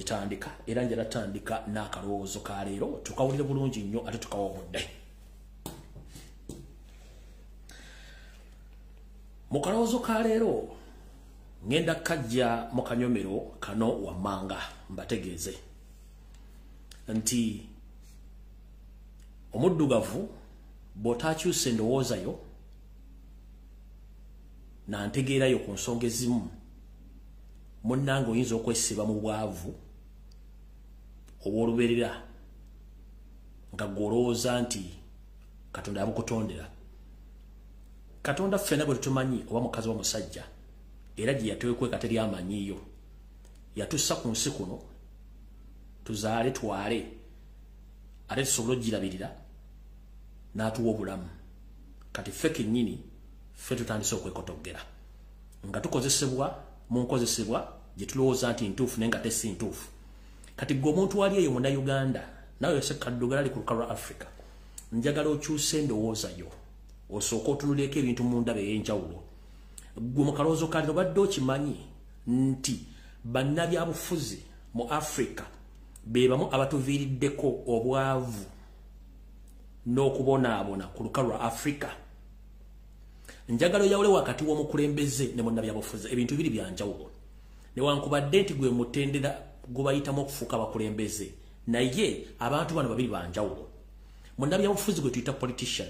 gitandika, era njala tandika n'akalowoozo ka leero, tukawulire bulungi nnyo ate tukawa obudde. Mu kalowoozo ka leero ngenda kajja mu kanyomero kano wammanga mbategeeze nti omuddugavu bw'otaakyusa endowooza yo nantegeerayo ku nsonga ezimu, munnange oyinza okwesiba mu bwavu obw'olubeerera nga gw'olowooza nti Katonda yabukutondera. Katonda ffenna bwe tutumanyi oba mukazi oba musajja, era gye yatwekweka teri amanyiiyo. Yatussa ku nsi kuno tuzaale twale ate tusobole okugirabirira n'atuwa obulamu. Kati ffe kennyini ffe tutandise okwekotoggera nga tukozesebwa mu nkozesebwa gye tulowooza nti ntuufu naye nga te si ntuufu. Kati gwe omuntu wali eyo Munnayuganda, nawe Yose Kaddugala ali ku lukalu lwa Africa, njagala okyuse endowooza yo, osooke otunuleko ebintu mu ndaba ey'enjawulo. Gwe mu kalowoozo ka leero obadde okimanyi nti bannabyabufuzi mu Africa be bamu abatuviiriddeko obwavu n'okubonaabona ku lukalu lwa Africa. Njagala oyawule wakati w'omukulembeze ne munnabyabufuzi, ebintu biri bya njawulo. Newankubadde nti gwe mutendera gubayitamu okufuuka abakulembeze, naye abantu bano babiri ba njawulo. Munnabyabufuzi gwe tuyita politician.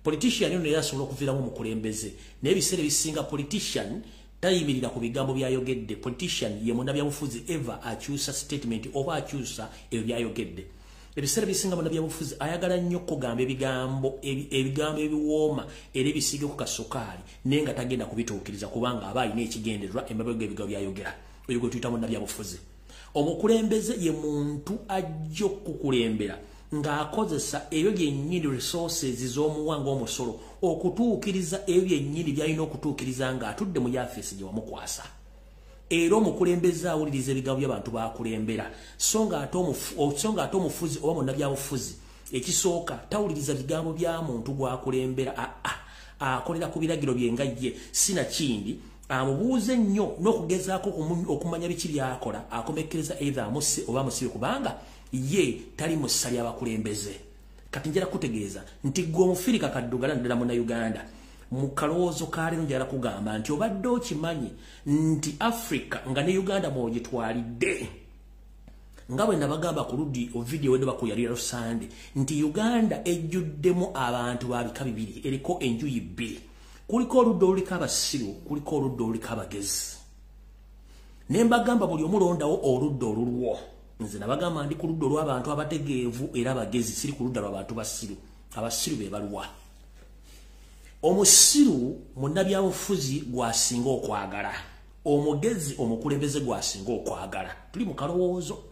Politician ono era asobola okuviiramu omukulembeze, naye ebiseera ebisinga politician tayimirira ku bigambo by'ayogedde. Politician ye munnabyabufuzi eva akyusa statement oba akyusa ebyo by'ayogedde. Ebiseera ebisinga munnabyabufuzi ayagala nnyo okugamba ebigambo ebiwooma era ebisiige ku kasukaali, naye nga tagenda kubituukiriza kubanga aba alina ekigendererwa emabega ebigambo by'ayogera. Oyo gwe tuyita munnabyabufuzi. Omukulembeze ye muntu ajja okukulembera ng'akozesa ebyo byennyini resources z'omuwa ng'omusolo okutuukiriza ebyo byennyini by'alina okutuukiriza ng'atudde mu yafeesi gye wamukwasa. Era omukulembeze awuliriza ebigambo by'abantu b'akulembera, so ng'ate omufuzi oba munnabyabufuzi ekisooka tawuliriza bigambo bya muntu gw'akulembera, akolera ku biragiro bye nga ye, sinakindi amubuuze nnyo n'okugezaako okumanya biki by'akola, akomekkereza either amusse oba amusibe kubanga ye tali mu ssa ly'abakulembeze. Kati njala kutegeeza nti gwe Omufirika Kaddugala naddala Munnayuganda, mu kalowoozo ka leero njagala kugamba nti obadde okimanyi nti Africa nga ne Uganda mw'ogitwalidde, nga bwe nabagamba ku ludi vidiyo wedde bakuyalira Sunday nti Uganda ejjuddemu abantu ba bika bibiri, eriko enjuyi bbiri. Kuliko oludda oluliko abasiru, kuliko oludda oluliko abagezi. Ne mbagamba buli omulondawo oludda olulwo. Nze nabagamba ndi ku ludda olw'abantu abategeevu era abagezi, siri ku ludda lw'abantu basiru. Abasiru be baluwa. Omusiru munnabyabufuzi gw'asinga okwagala, omugezi omukulembeze gw'asinga okwagala. Tuli mu kalowoozo.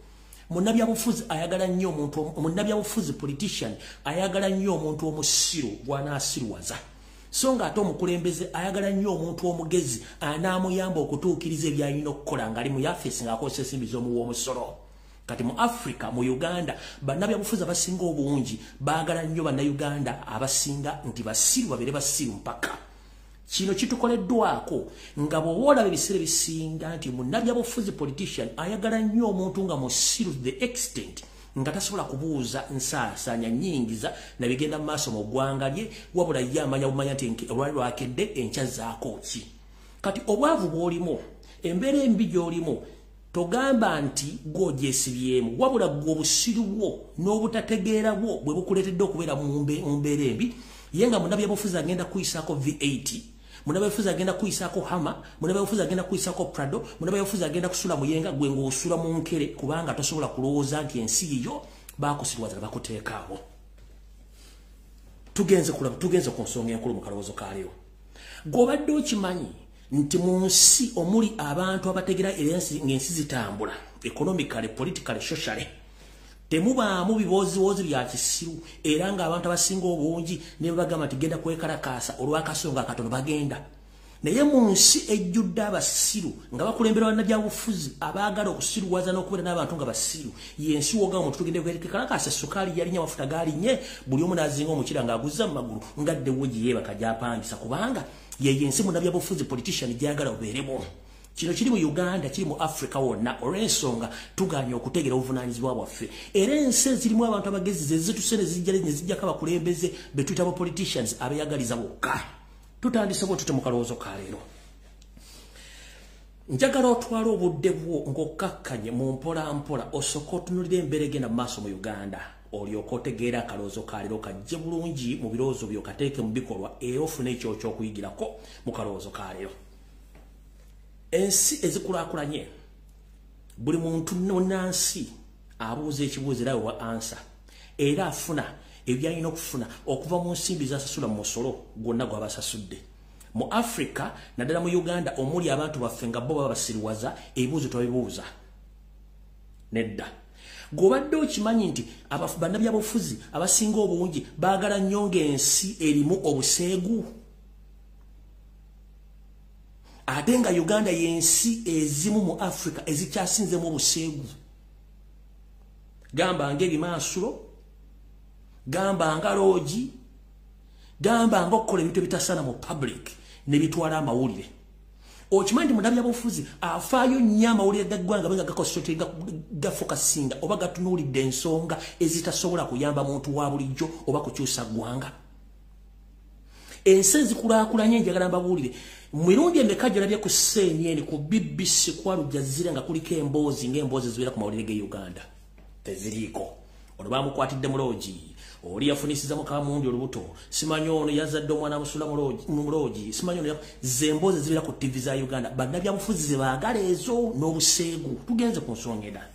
Munnabyabufuzi ayagala nnyo omuntu, munnabyabufuzi politician ayagala nnyo omuntu omusiru gw'anaasiruwaza, so ng'ate omukulembeze ayagala nnyo omuntu omugezi anaamuyamba okutuukiriza eby'alina okukola ng'ali mu yafeesi ng'akozesa ensimbi z'omuwa omusolo. Kati mu Africa, mu Uganda, bannabyabufuzi abasinga obungi baagala nnyo Bannayuganda abasinga nti basiru babeere basiru mpaka. Kino kitukoleddwako nga bw'oba olaba ebiseera ebisinga nti munnabyabufuzi politician ayagala nnyo omuntu nga musiru to the extent nga tasobola kubuuza nsaasaanya nnyingiza na bigenda mu maaso mu ggwanga lye, wabula ye amanya bumanya nti olwali lwakedde enkya zaako ki. Kati obwavu bw'olimu, embeera embi gy'olimu, togamba nti gw'ogyesibyemu, wabula gwe obusiru bwo n'obutategeera bwo bwe bukuleetedde okubeera mu mbeera embi. Ye nga munnabyabufuzi agenda kuyisaako V8, munnabyabufuzi agenda kuyisaako Hummer, munnabyabufuzi agenda kuyisaako Prado, munnabyabufuzi agenda kusula muyenga, gwe ng'osula mu nkere kubanga tosobola kulowooza nti ensi yiyo baakusirwaza bakuteekaawo. Tugenze kulaba, tugenze ku nsonga enkulu mu kalowoozo ka leero. Gw'obadde okimanyi nti mu nsi omuli abantu abategera ng'ensi zitambula economically, politically, socially, temubaamu bibooziwoozi bya kisiru, era ng'abantu abasinga obungi ne bagamba nti genda kwekalakaasa olw'akasonga akatono bagenda. Naye mu nsi ejjudde abasiru nga bakulembera bannabyabufuzi abaagala okusiruwaza n'okubeera n'abantu nga basiru, yensi wogamba omuntu tugende kwekalakaasa, sukaali yalinye, amafuta galinye, buli omu n'azinga omukira ng'aguzza mu magulu ng'addewo gye yeebaka gy'apangisa, kubanga ye yensi munnabyabufuzi politician gy'ayagala obeeremu. Kino kiri mu Uganda, kiri mu Africa wonna, olw'ensonga tugaanye okutegeera obuvunaanyizibwa bwaffe. Era ensi ezirimu abantu abagezi ze zituse ne zijja ne zijjako abakulembeze be tuyita ba politicians abeeyagaliza bokka. Tutandise bwe tutyo mu kalowoozo ka leero. Njagala otwale obudde bwo ng'okkakkanye mu mpola mpola, osooke otunuulire embeera egenda mu maaso mu Uganda, olyoke otegeera akalowoozo ka leero kajje bulungi mu birowoozo byo, kateeke mu bikolwa, era ofune ekyo ky'okuyigirako mu kalowoozo ka leero. Ensi ezikulaakulanye, buli muntu munnansi abuuza ekibuuzo era aweebwa ansa, era afuna ebyalina okufuna okuva mu nsimbi z'asasula mu musolo gwonna gw'abasasudde. Mu Africa naddala mu Uganda omuli abantu baffe nga bo baba basiriwaza, ebibuuzo twabibuuza nedda. Gw'obadde okimanyi nti bannabyabufuzi abasinga obungi baagala nnyo ng'ensi erimu obuseegu, ate nga Uganda y'ensi ezimu mu Africa ezikyasinzemu obuseegu. Gamba ng'ebimansulo, gamba nga loogi, gamba ng'okukola ebintu ebitasaana mu public ne bitwala amawulire. Okimanyi nti munnabyabufuzi afaayo nnyo amawulire ga ggwanga nga gakoncentratinga, gafokasinga oba gatunuulidde ensonga ezitasobola kuyamba muntu wa bulijjo oba kukyusa ggwanga. Ensi ezikulaakulanye, njagala mbabuulire, mu mirundi emeka gy'olabye ku CNN, ku BBC, ku Al Jazeera nga kuliko emboozi ng'emboozi ezibeera ku mawulire ge Uganda? Teziriiko. Ono bamukwatidde mu loogi, oli yafunisiza mukamundi olubuto, simanyi ono yazadde omwana amusula mu loogi, simanyi ono. Ze emboozi ezibeera ku TV za Uganda. Bannabyabufuzi ze baagala ezo n'obuseegu. Tugenze ku nsonga endala.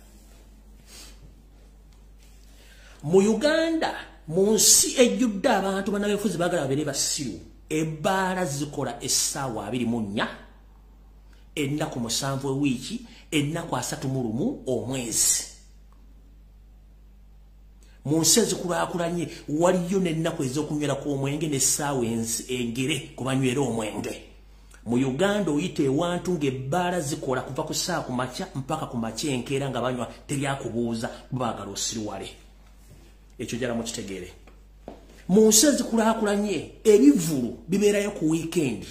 Mu Uganda, mu nsi ejjudde abantu, bannabyabufuzi baagala babeere basiru. Ebbaala zikola essaawa 24, ennaku 7 ewiiki, ennaku 31 omwezi. Mu nsi ezikulaakulanye waliyo n'ennaku ez'okunywerako omwenge n'essaawa engere ku banywera omwenge. Mu Uganda oyita ewantu ng'ebbaala zikola kuva ku ssaawa ku makya mpaka ku makya enkeera nga banywa, teryakubuuza, baagala osiriwale. Ekyo jala mukitegeere. Mu nsi ezikulaakulanye ebivvulu bibeerayo ku weekend,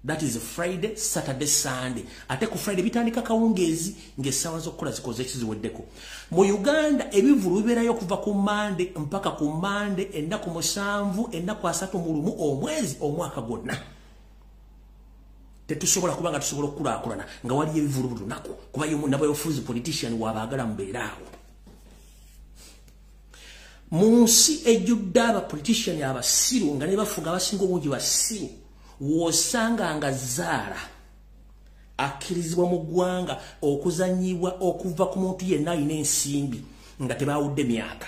that is Friday, Saturday, Sunday, ate ku Friday bitandika kawungeezi ng'essaawa z'okukola zikoze ekiziweddeko. Mu Uganda ebivvulu bibeerayo okuva ku Mande mpaka ku Mande, ennaku 7, ennaku 31 omwezi, omwaka gwonna. Tetusobola kuba nga tusobola okukulaakulana nga waliyo ebivvulu buli lunaku, kuba ye munnabyabufuzi politician wabaagala mubeere awo. Mu nsi ejjudde abapolitician abasiru nga ne bafuga abasinga obungi basiru, w'osanga nga zaala akkirizibwa mu ggwanga okuzannyibwa okuva ku muntu yenna alina ensimbi nga tebaawudde myaka.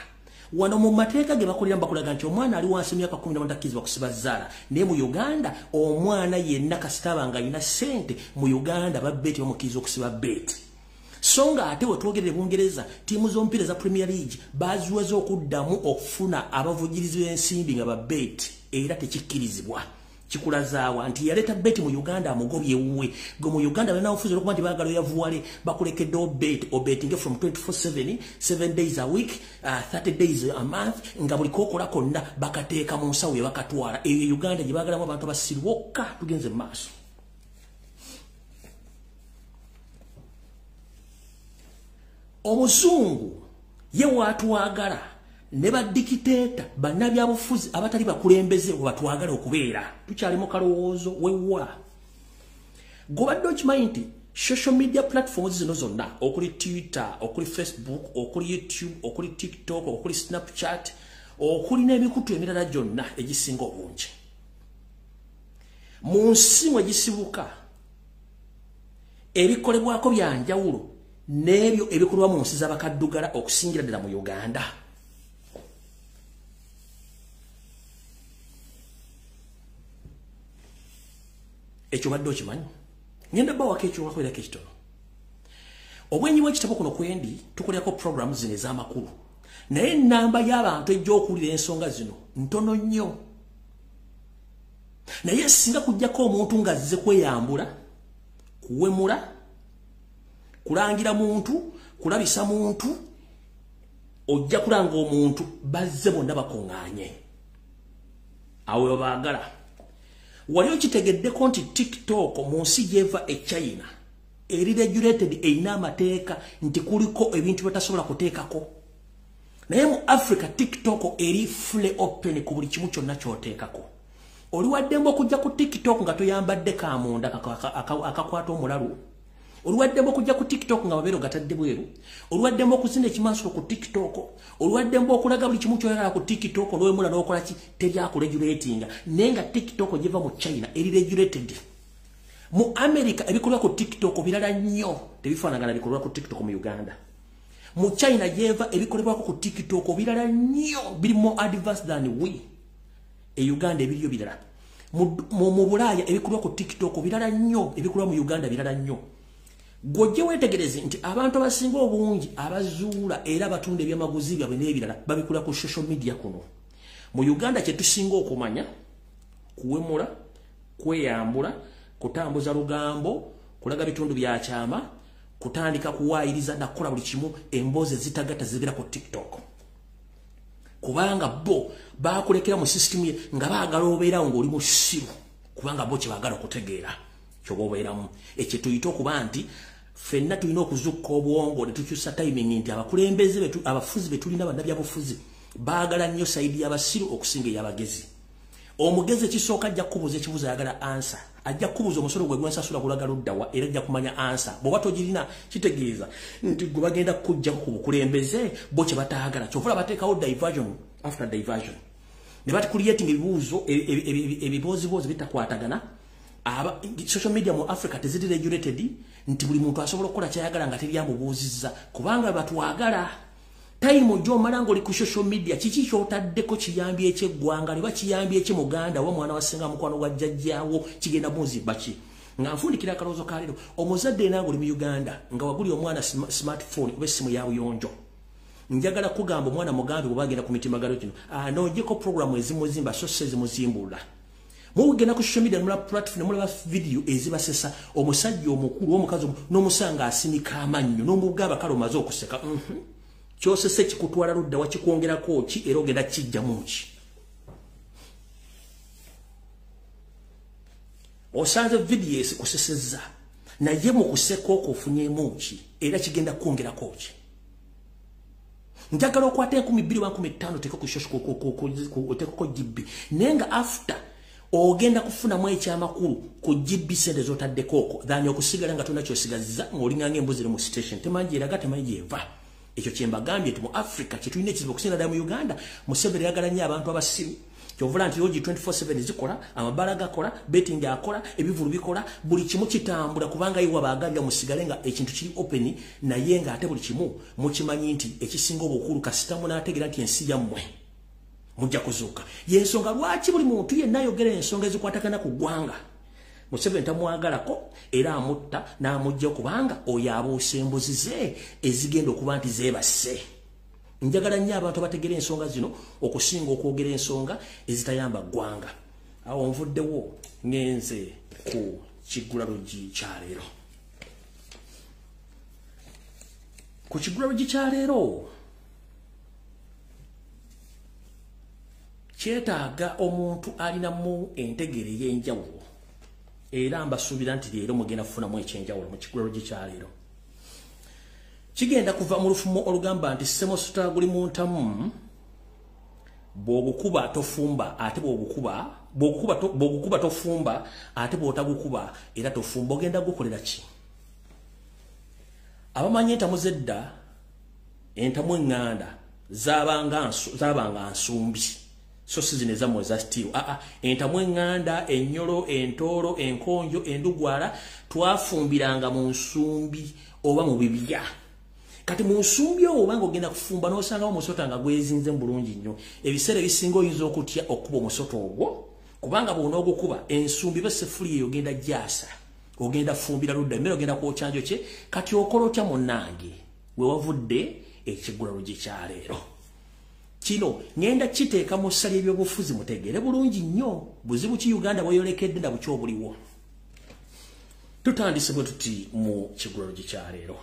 Wano mu mateeka ge bakolera bakulaga nti omwana ali wansi emyaka 11 takkirizibwa kusiba zaala, naye mu Uganda omwana yenna kasita aba nga alina ssente mu Uganda babbeeti bamukkiriza okusiba beeti. So nga ate wetwogerere Bungereza, ttiimu z'omupiira za Premier League baziweze okuddamu okufuna abavujjirizi b'ensimbi nga babbeeti, era tekikkirizibwa. Kikulazaawa nti yaleeta beeti mu Uganda amugobye ewuwe. Gwe mu Uganda bannabyabufuzi olwokuba nti baagala oyavuwale, bakulekeddewo beeti obeetinge from 24/7, 7 days a week, 30 days a month, nga buli kokola konna bakateeka mu nsawo ye bakatwala. Eyo Uganda gye baagalamu abantu abasiru bokka. Tugenze mu maaso. Omuzungu ye waatwagala ne badikiteeta bannabyabufuzi abatali bakulembeze we batwagala okubeera. Tukyali mu kalowoozo wewa. Gw'obadde okimanyi nti social media platforms zino zonna, okuli Twitter, okuli Facebook, okuli YouTube, okuli TikTok, okuli Snapchat, okuli n'emikutu emirala gyonna egisinga obungi, mu nsi mwe gisibuka ebikolebwako bya njawulo n'ebyo ebikolebwa mu nsi z'abakaddugala, okusingira ddala mu Uganda. Ekyo badde okimanyi? Ngenda bawako ekyokulabirako ekitono. Obwenyi bw'ekitabo kuno kwendi tukolerako program zino ez'amakulu, naye ennamba y'abantu ejja okuwulira ensonga zino ntono nnyo. Naye singa kujjako omuntu ng'azze kweyambula, kuwemula, kulangira muntu, kulabisa muntu, ojja kulanga omuntu bazze bonna bakuŋŋaanye awo webaagala. Wali okitegeddeko nti TikTok mu nsi gyeva e China Eri regulated, erina amateeka nti kuliko ebintu by'otasobola kuteekako. Naye mu Africa TikTok eri fully open ku buli kimu kyonna ky'oteekako. Oli waddembe okujja ku TikTok nga toyambadde kamunda akakwata omulalu. Oli waddembe okujja ku TikTok nga mabeere gatadde bweru. Oli waddembe okuzina ekimansulo ku TikTok. Oli waddembe okulaga buli kimu ky'oyagala ku TikTok n'owemula n'okola ki, teri akuregulatinga. Naye nga TikTok giva mu China eri regulated. Mu America ebikolwa ku TikTok birala nnyo, tebifaanagana bikolwa ku TikTok mu Uganda. Mu China yeva ebikolebwako ku TikTok birala nnyo, biri more advanced than we. E Uganda ebiriyo birala. Mu Bulaaya ebikolwa ku TikTok birala nnyo, ebikolwa mu Uganda birala nnyo. Gw'ojje weetegereze nti abantu abasinga obungi abazuula era batunda ebyamaguzi byabwe n'ebirala babikola ku social media kuno. Mu Uganda kye tusinga okumanya kuwemula, kweyambula, kutambuza lugambo, kulaga bitundu bya kyama, kutandika kuwaayiriza na kukola buli kimu, emboozi ezitagatta zibeera ku TikTok. Kubanga bo bakulekera mu system ye nga baagala obeerawo ng'oli musiru, kubanga bo kye baagala okutegeera kyoba obeeramu. Ekyo tuyite okuba nti ffenna tulina okuzukka obwongo ne tukyusa timing nti abakulembeze abafuzi be tulina bannabyabufuzi baagala nnyo sayidi y'abasiru okusinga ey'abagezi. Omugezi ekisooka ajja kukubuuza ekibuuzo ayagala ansa. Ajja kukubuuza omusolo gwe gwensasula gulaga luddawa, era ajja kumanya ansa. Bw'oba togirina kitegeeza nti gwe bagenda kukuggyako ku bukulembeze bo kye bataagala. Kyova olaba bateekawo diversion after diversion. Ne batucreating ebibuuzo ebibooziboozi bitakwatagana. Social media mu Africa teziri regulated nti buli muntu asobola okukola ky'ayagala nga teri amubuuzizza, kubanga batwagala. Time gy'omala ng'oli ku social media, kiki ky'otaddeko kiyambye eky'eggwanga, ne bakiyambye eki muganda oba mwana wa ssenga mukwano gwa jjajjaawo, kigenda muzimba ki? Nga nfundikira akalowoozo ka leero, omuzadde yenna ng'oli mu Uganda nga waguli omwana smartphone oba essimu ya buyonjo, njagala kugamba omwana mugambe bw'oba agenda ku mitimbagano gino anoonyeko programu ezimuzimba so si ezimuzimbula. Mugenda ku social media nemulaba platform nemulaba video ezibasesa, omusajja omukulu omukazi n'omusanga asinika amannyo n'omugamba kale omaze okuseka. Kyosese kikutwala ludda wakikwongerako ki era ogenda kijjamu ki? Osanze video esikusesezza naye mu kuseka okwo ofunyeemu ki era kigenda kwongerako ki? Njagala okwata 2000 1500 oteekeko GB, naye nga after ogenda kufunamu ekyamakulu ku GB sente z'otaddeko okwo than okusigala nga tolina ky'osigazza ng'olinga ng'embuzi eri mu station, temanyi gy'eraga temanyi gy'eva. Ekyo kye mbagambye nti mu Africa kye tulina ekizibu okusinga ddala mu Uganda. Museveni ayagala nnyo abantu abasiru. Kyovula nti yogi 24/7 zikola, amabala gakola, betting akola, ebivulu bikola, buli kimu kitambula kubanga iwa baagabya musigale nga ekintu kiri open, naye nga ate buli kimu mukimanyi nti ekisinga obukulu kasita munaategeera nti ensi yammwe mujja kuzuuka. Y'ensonga lwaki buli muntu yenna ayogera ensonga ezikwatagana ku ggwanga Museveni tamwagalako era amutta n'amugja kubanga oyo abuusa embuzi ze ezigenda okuba nti zeebase. Njagala nnyo abantu abategeera ensonga zino okusinga okwogera ensonga ezitayamba ggwanga. Awo nvuddewo ngenze ku kiggulaluggi kya leero. Ku kiggulaluggi kya leero kyetaaga omuntu alinamu entegeera ey'enjawulo, era mbasuubira nti leero mugenda kufunamu ekyenjawulo mu kiggulaluggi kya leero. Kigenda kuva mu lufumo olugamba nti ssemusota guli mu ntamu, bw'ogukuba tofumba, ate bw'ogukuba tofumba, ate bw'otagukuba era tofumba. Ogenda gukolera ki? Abamanyi entamu z'edda, entamu eŋŋanda zaabanga nsumbi, so si zino ezammwe eza steel. Entamu eŋŋanda, ennyolo, entoolo, enkonjo, endugwala twafumbiranga mu nsumbi oba mu bibya. Kati mu nsumbi owo obanga ogenda kufumba n'osangawo omusota nga gwezinze mu bulungi nnyo. Ebiseera ebisinga oyinza okutya okukuba omusota ogwo, kubanga bw'onoogukuba ensumbi ba seffuliya eyo ogenda gyasa, ogenda fumbira ludda, emmere ogenda kwokya njokye. Kati okola otya munnange? We wavudde ekiggulaluggi kya leero. Kino ngenda kiteeka mu ssali ebyobufuzi mutegeere bulungi nnyo buzibu ki Uganda bweyolekedde na buki obuliwo. Tutandise bwe tuti mu kiggulaluggi kya leero.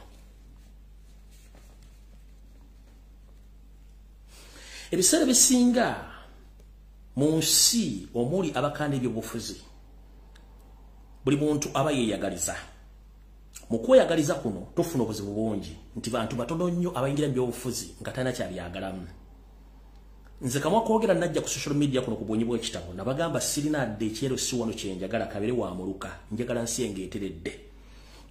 Ebiseera bisinga mu nsi omuli abakanda ebyobufuzi buli muntu aba yeeyagaliza, Mu kweyagaliza kuno tufuna obuzibu bungi nti bantu batono nnyo abayingira mu byobufuzi nga talina kyabyagalamu. Nze kamwa kwogera najja ku social media kuno ku bwonyi bw'ekitabo nabagamba sirina adde ekyero si wano kye njagala kabere wa muluka, njagala nsi engeeteredde.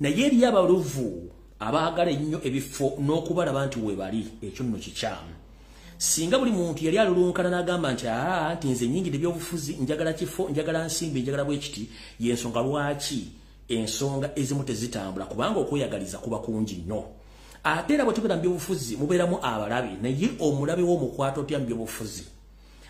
Naye eri abaluvu abaagala ennyo ebifo n'okubalaba nti we bali, ekyo nno kikyamu. Singa buli muntu yali alulunkana n'agamba nti nti nze nnyingidde ebyobufuzi, njagala kifo, njagala nsimbi, njagala bwekiti, y'ensonga lwaki ensonga ezimu tezitambula, kubanga okweyagaliza kuba kungi nnyo. Ate era bwe tubeera mu byobufuzi mubeeramu abalabe, naye omulabe w'omukwata otya mu byobufuzi?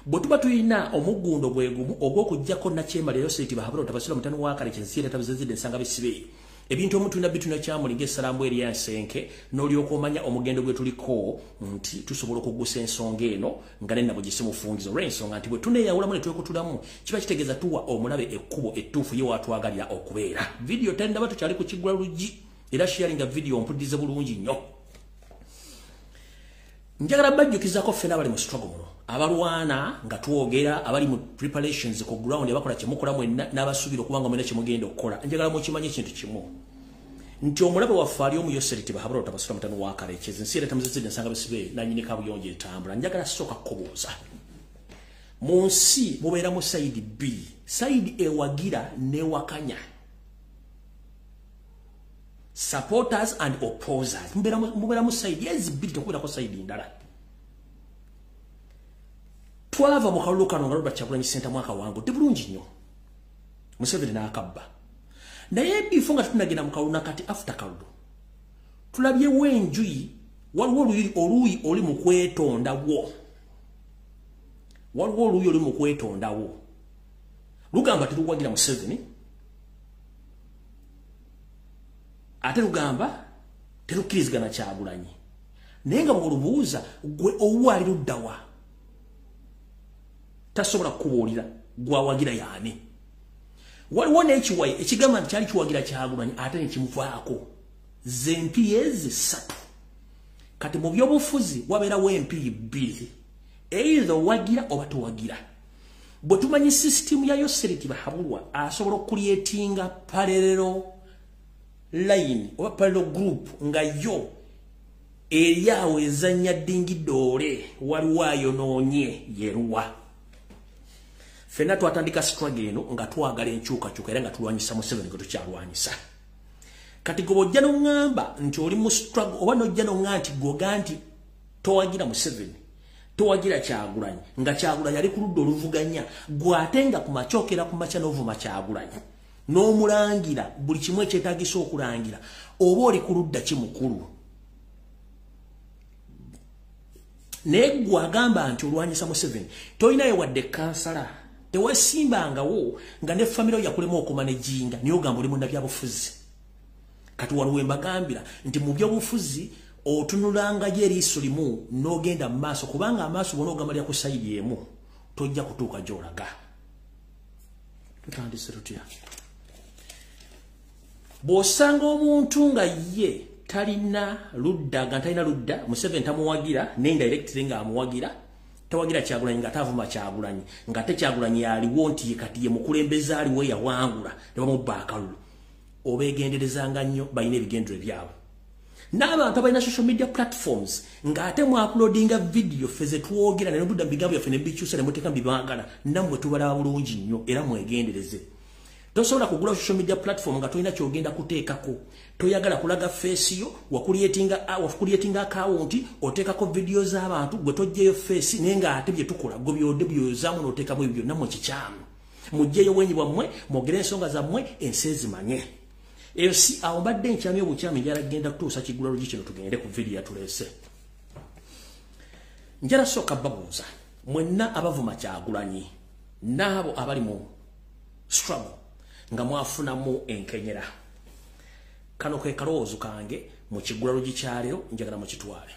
Bwe tuba tulina omuggundo gwe gumu ogw'okuggyako Nakyemalira Yoseri Bahabura Tabasula mutano wa Kale Kyensi era tabazizidde ensanga bisibe. Ebintu omuntu tulina bituna kyamuli ng'essalambu eri ensenke, n'olyoka omanya omugendo gwe tuliko nti tusobola okugusa ensonga eno nga nenna bwe gisimufungiza, olw'ensonga nti bwe tuneeyawulamu ne twekutulamu kiba kitegeeza tuwa omulabe ekkubo ettuufu ye waatwagalira okubeera. Vidiyo tendaba, tukyali ku kiggula luggi, era sharinga vidiyo mpulirize bulungi nnyo. Njagala bajjukizaako ffenna abali mu struggle muno, abalwana nga twogera, abali mu preparations ku ground, abakola kyemukola mwenna n'abasuubira okuba nga mwena kyemugenda okukola. Njagala mukimanye ekintu kimu nti omulabe waffe ali omu Yoseri Bahabura Tabasula mutano wa Kalekezi, nsi era tamuzizidde ensanga bisibe nannyini kabuyonjo etambula. Njagala sooka kubuuza, mu nsi mubeeramu sayidi bbiri, sayidi ewagira n'ewakanya, supporters and opposers. Mubeeramu sayidi ezi bbiri, tekubeerako sayidi ndala. Twava mu kalulu kano nga Robert Kyagulanyi Ssentamu akawangudde bulungi nnyo, Museveni n'akabba. Naye bifo nga tetunnagenda mu kalulu nakati after kalulu tulabyewo enjuyi, waliwo oluuyi oli mu kwetondawo, waliwo oluuyi oli mu kwetondawo lugamba teruwagira Museveni, ate lugamba terukkirizigana Kyagulanyi. Naye nga bw'olubuuza gwe owali luddawa, tasobola kukubuulira gwawagira yaani. Waliwo n'ekiwayi ekigamba nti kyali kiwagira Kyagulanyi ate ne kimuvaako. Ze mpiyi ezi ssatu. Kati mu byobufuzi wabeerawo empiyi bbiri, either owagira oba towagira. Bwe tumanyi sisitimu ya Yoseri Bahabulwa asobola okucreatinga parallel line oba parallel group nga yo eri awo ezannya ddingidoole, waliwo ayonoonye yeruwa. Ffenna twatandika struggle eno nga twagala enkyukakyuka era nga tulwanyisa Museveni gwe tukyalwanyisa. Kati gwe bw'ojja n'oŋŋamba nti oli mu struggle, oba n'ojja n'oŋŋamba nti gwoga nti towagira Museveni, towagira Kyagulanyi, nga Kyagulanyi ali ku ludda oluvuganya, gwe ate nga ku makya okera ku makya n'ovuma Kyagulanyi n'omulangira buli kimu ekyetaagisa okulangira, oba oli ku ludda ki mukulu? Naye gwe agamba nti olwanyisa Museveni, tolinayo wadde kansala, tewesimbangawo nga ne famire yakulema okumanejinga, naye ogamba oli munnabyabufuzi. Kati wano we mbagambira nti mu byobufuzi otunulangayo eriiso limu n'ogenda mu maaso, kubanga amaaso bw'onoogamba ogamalira ku sayidi emu tojja kutuuka gy'olaga. Tutandise tutya? Bw'osanga omuntu nga ye talina ludda, nga talina ludda, Museveni tamuwagira, ne indirectly nga amuwagira, tawagira Kyagulanyi nga tavuma Kyagulanyi, nga te Kyagulanyi aliwo nti ye kati ye mukulembeze aliwo yawangula ne bamubba akalulu, obeegenderezanga nnyo, balina ebigendero byabwe. N'abantu abalina social media platforms ng'ate mu uploadinga video ffe ze twogera ne mudda mu bigambo byaffe ne bikyusa ne muteeka mu bibangala, nammwe tubalaba bulungi nnyo era mwegendereze. Tosobola kugula social media platform nga tolina kyogenda kuteekako, toyagala kulaga face yo, wakucreatinga account oteekako video z'abantu gwe toggyeyo face, naye ng'ate bye tukola gwe byodde byozaamu n'oteekamu ebyo byonna, mmwe kikyamu. Muggyeyo bwenyi bwammwe, mwogere ensonga zammwe, ensi ezimanye. Eyo si awo mbadde nkyamye obukyami, njala genda kutuusa kiggula luggi kino, tugende ku vidiyo yatuleese. Njala sooka babuuza mwenna abavuma Kyagulanyi n'abo abali mu struggle nga mwafunamu enkenyera. Kano ke kalowoozo kange mu kiggula luggi kyaleero, njagala mukitwale.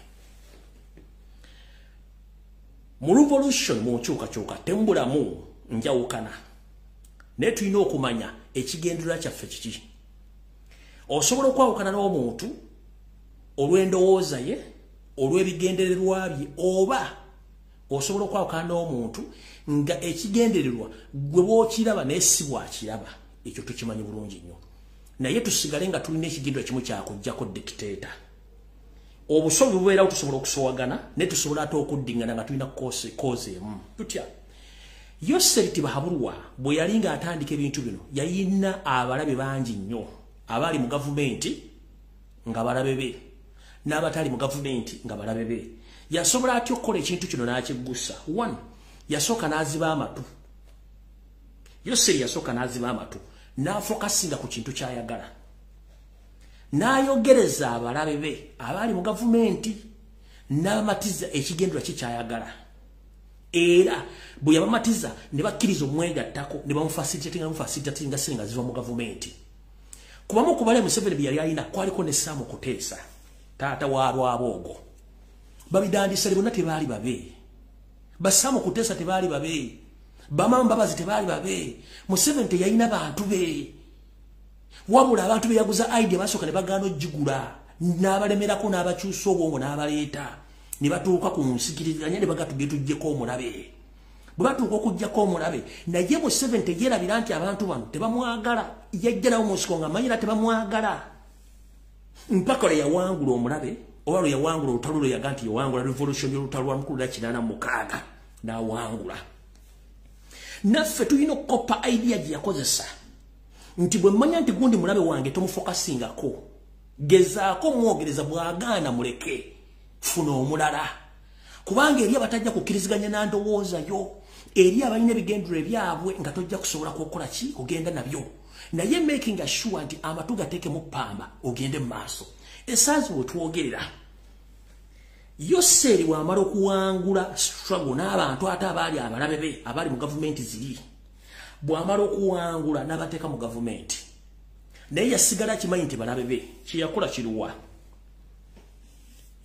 Mu revolution, mu nkyukakyuka temubulamu njawukana, naye tulina okumanya ekigendererwa kyaffe kiki. Osobola okwawukana n'omuntu olw'endowooza ye, olw'ebigendererwa bye, oba osobola okwawukana n'omuntu nga ekigendererwa gwe bw'okiraba naye si bw'akiraba. Ekyo tukimanyi bulungi nnyo. Naye tusigale nga tulina ekigendwa kimu kyakuggyako dictator. Obusobi bubeerawo, tusobola okusowagana naye tusobola ate okuddingana nga tulina cause emu. Tutya? Yoseri Tibuhaburwa bwe yali ng'atandika ebintu bino yayina abalabe bangi nnyo, abaali mu gavumenti nga balabe be n'abatali mu gavumenti nga balabe be. Yasobola atya okukola ekintu kino n'akiggusa? One, yasooka n'aziba amatu. Yoseri yasooka n'aziba amatu n'afokasinga ku kintu ky'ayagala, n'ayogereza abalabe be abaali mu gavumenti n'abamatiza ekigendera ki ky'ayagala. Era bwe yabamatiza ne bakkiriza omwegattako ne bamufacilitatinga sente nga ziva mu gavumenti. Kubamu ku bale Museveni bye yali alina kwaliko ne Sam Kuteesa, taata wa Rwabwogo. Babidandisa bonna tebaali babe, Basamu Kuteesa tebaali babe, Bamama Mbabazi tebaali babe. Museveni teyalina bantu be, wabula abantu be yaguza idea basooka ne bagaana ogigula, n'abalemerako n'abakyusa obwongo n'abaleeta ne batuuka ku nsikiriziganya ne bagatugye tuggyeko omulabe. Bwe batuuka okuggyako omulabe, naye Museveni teyerabira nti abantu bano tebamwagala. Yajja nawo mu nsiko nga manyira tebamwagala mpaka lwe yawangula omulabe, oba lwe yawangula olutalo lwe yaga nti yawangula revolution y'olutalo lwa 1986 n'awangula. Naffe tulina okukoppa idea gye yakozesa nti bwe mmanya nti gundi mulabe wange tomufokasingako, gezaako mwogereza, bw'agaana muleke, funa omulala. Kubanga eri abatajja kukkiriziganya na ndowooza yo, eri abalina ebigendero ebyabwe nga tojja kusobola kukola ki kugenda nabyo. Naye making sure nti amatu gateekemu pamba ogende mu maaso. Essaazi we twogerera, Yoseri bw'amala okuwangula struggle n'abantu ate abaali abalabe be abaali mu gavumenti ziri, bw'amala okuwangula n'abateeka mu gavumenti, naye yasigala akimanyi nti balabe be. Kye yakola kiruwa?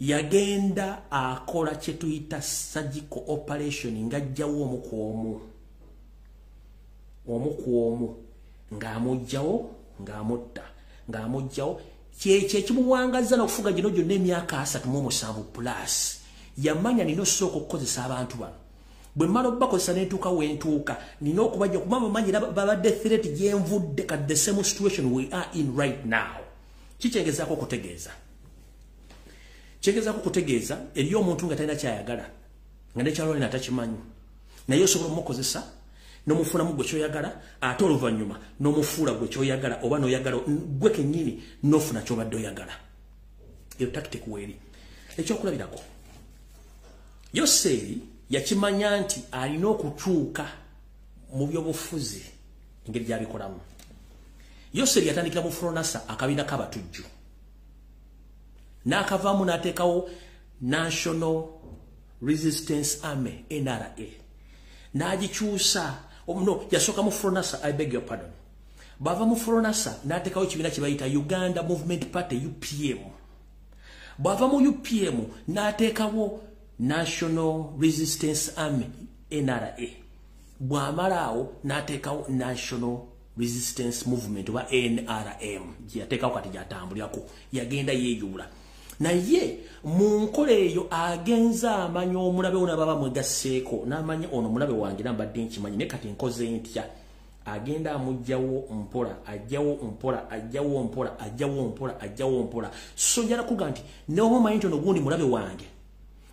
Yagenda akola kye tuyita surgical operation, ng'aggyawo omu ku omu, omu ku omu, ng'amuggyawo, ng'amutta, ng'amuggyawo. Kyekyo ekimuwangazza n'okufuga gino gyonna emyaka 37 plus. Yamanya nina osooka okukozesa abantu bano, bwe mmala obbakozesa n'entuuka wentuuka nina okubajja, kuba bamanyi babadde threat gyenvudde. Kati the same situation we are in right now. Kikyengezaako okutegeeza, kyengezaako okutegeeza eri omuntu nga talina kyayagala, nga nekyalwalina takimanyi, naye osobola omukozesa n'omufunamu gwe kyoyagala, ate oluvannyuma n'omufuula gwe kyoyagala, oba n'oyagala gwe kennyini n'ofuna ky'obadde oyagala. Eyo tactic weeri. Ekyokulabirako, Yoseri yakimanya nti alina okukyuka mu byobufuzi engeri gy'abikolamu. Yoseri yatandikira mu Fronasa, akabiina k'abatujju, n'akavaamu n'ateekawo National Resistance Army, NRA, n'agikyusa. No, yasooka mu Fronasa, I beg your pardon. Bava mu Fronasa n'ateekawo ekibiina kye bayita Uganda Movement Party, UPM. Bw'ava mu UPM n'ateekawo National Resistance Army, NRA. Bw'amala awo n'ateekawo National Resistance Movement oba NRM gye yateekawo kati gy'atambulirako. Yagenda yeeyubula, naye mu nkola eyo agenza amanya omulabe wo nababa mwegasseeko, n'amanya ono omulabe wange nambadde nkimanyi, naye kati nkoze ntya? Agenda amuggyawo mpola, ajjawo mpola, ajjawo mpola, ajjawo mpola, ajjawo mpola. So njala kuga nti neoba omanyi nti ono gundi mulabe wange,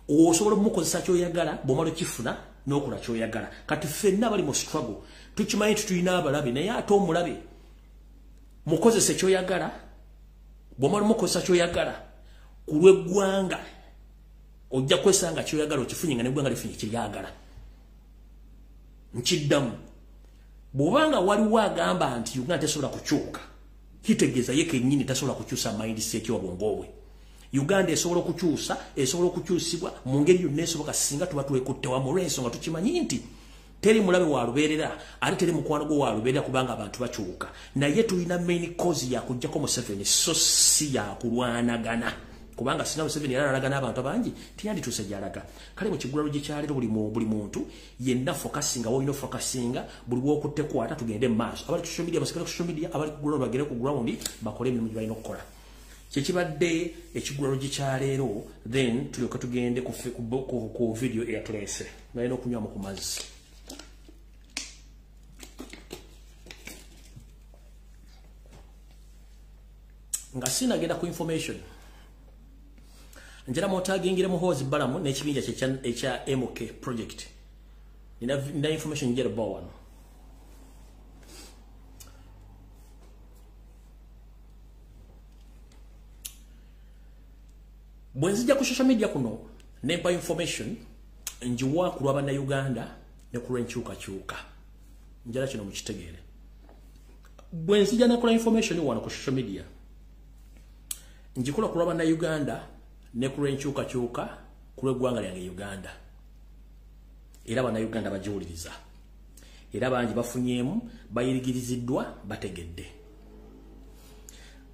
osobola omukozesa kyoyagala, bw'omala okifuna n'okola kyoyagala. Kati ffenna bali mu struggle tukimanyi nti tulina abalabe, naye ate omulabe mukozese kyoyagala, bw'omala omukozesa kyoyagala ku lw'eggwanga, ojja kwesanga kyoyagala okifunye nga n'eggwanga lifunye kiryagala. Nkiddamu, bw'obanga waliwo agamba nti Uganda tesobola kukyuka, kitegeeza ye kennyini tasobola kukyusa mindset y'obwongo bwe. Uganda esobola okukyusa, esobola okukyusibwa mu ngeri yonna esoboka singa tuba twekutte wamu, olw'ensonga tukimanyi nti teri mulabe wa lubeerera ate teri mukwano gwo wa lubeerera, kubanga abantu bakyuka. Naye tulina main cause ya kuggyako Museveni, so si ya kulwanagana, kubanga singa Museveni yalalagana abantu abangi tiyandituuse gy'alaga. Kale mu kigulalo gyekyaleero, buli muntu yenna focusinga woolina focusinga, buli wokutte kwata, tugende mu maaso. Abali ku social media basigale ku social media, abali ku ground bagende ku ground bakole emirimu gye balina okukola. Kyekibadde ekigulalo gyekyaleero. Then tulyoke tugende ku video eyatuleese. Balina okunywamu ku mazzi. Nga sinagenda ku information, njala mutagingire Muhoozi Balamu n'ekibinja ekya MK project. Nina information njera bawa wano. Bwe nzija ku social media kuno nempa information njiwa ku lwa Bannayuganda ne ku lw'enkyukakyuka. Njala kino mukitegeere. Bwe nzija nakola information wano ku social media, njikola ku lwa Bannayuganda ne ku lw'enkyukakyuka ku lw'eggwanga lyange Uganda. Era Bannayuganda bagiwuliriza, era bangi bafunyeemu, bayirigiriziddwa, bategedde.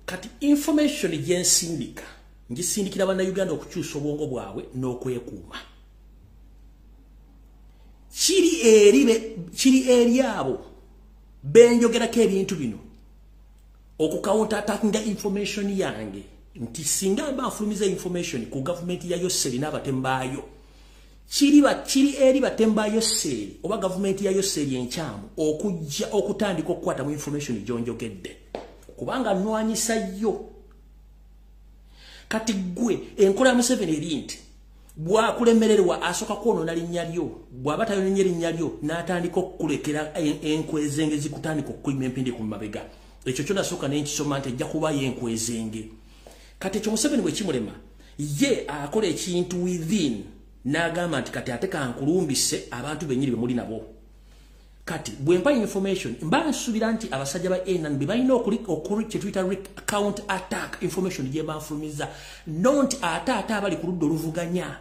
Kati information gye nsindika ngisindikira Bannayuganda okukyusa obwongo bwabwe n'okwekuuma. Kiri eri abo benjogerako ebintu bino okucounter attackinga information yange, nti singa mba nfulumiza information ku gavumenti ya Yoseri n'abatemu baayo, kiri eri batemu ba Yoseri oba gavumenti ya Yoseri enkyamu okujja okutandika okukwata mu information gy'onjogedde, kubanga nnwanyisa yo. Kati gwe enkola ya Museveni eri nti bw'akulemererwa asooka kwonoona linnya lyo, bw'aba tayonoonye linnya lyo n'atandika okukulekera enkwezenge zikutandika okukuyima empindi ku mabega. Ekyo kyo nasooka ne nkisoma nti ejja kubayo enkwezenge. Kati ekyo Museveni bwe kimulema, ye akola ekintu within n'agamba nti kati ate kankulumbise abantu bennyini be muli nabo. Kati bwe mpa information mba nsuubira nti abasajja ba NNB balina kye tuyita counter attack information gye banfulumiza, not ate abali ku ludda oluvuganya.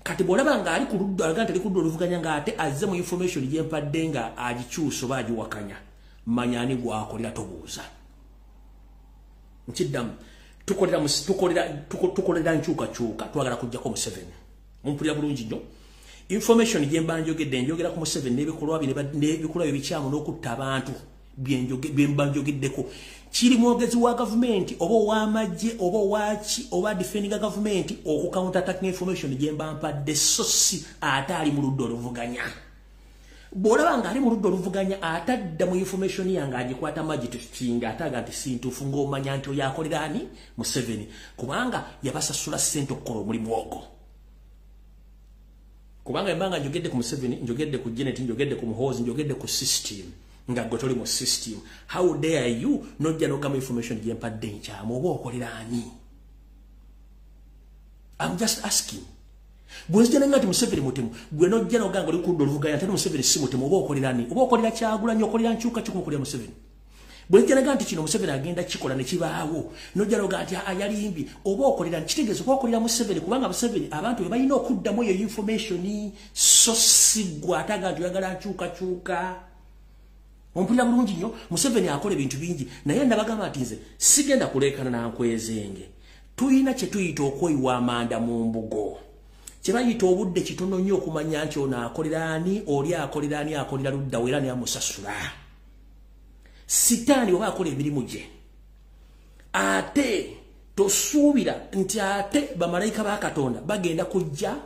Kati bw'olaba ng'ali ku ludda alaga nti ali ku ludda oluvuganya ng'ate azze mu information gye mpadde nga agikyusa oba agiwakanya, manya ani gw'akolera, tobuuza. Nkiddamu, tukolera nkyukakyuka, twagala kuggyako Museveni. Mumpulira bulungi nnyo. Information gye mba njogedde, njogera ku Museveni n'ebikolwa bye n'ebikolwa bye bikyamu n'okutta abantu bye mba njogeddeko. Kiri mwogezi wa gavumenti oba ow'amagye oba owaki oba defendinga gavumenti okucounter attacking information gye mba mpadde, so si ate ali mu ludda oluvuganya. Bw'olaba ng'ali mu ludda oluvuganya atadda mu information yange agikwata magitukinga ate aga nti si ntuufu, ng'omanya nti oyo akolera ani? Museveni, kubanga yabasasula ssente okukola omulimu ogwo. Kubanga embanga njogedde ku Museveni, njogedde ku Janet, njogedde ku Muhoozi, njogedde ku system, nga gwe toli mu system, how dare you nojja n'ogamba information gye mpadde nkyamu, oba okolera ani? I'm just asking. Bwe nzija nenga nti Museveni mutemu, gwe nojja n'ogamba oli ku ludda oluvuganya nti Museveni si mutemu, oba okolera ani? Oba okolera Kyagulanyi, okolera Nkyukakyuka, okolera Museveni? Bwe nzija nenga nti kino Museveni agenda kikola ne kibaawo, nojja n'ogamba nti ayalimbye, oba okolera, kitegeeza oba okolera Museveni, kubanga Museveni abantu be balina okuddamu eyo information, so si ggwe ate aga nti oyagala nkyukakyuka. Ompulira bulungi nnyo. Museveni akola ebintu bingi, naye nabagamba nti nze sigenda kuleekana na nkwezenge. Tulina kye tuyita okweyiwa amanda mu mbugo, kye bayita obudde kitono nnyo okumanya nti ono akolera ani, oli akolera ani, akolera ludda wa, era ani amusasula. Sitaani oba akola emirimu gye, ate tosuubira nti ate bamalayika ba Katonda bagenda kujja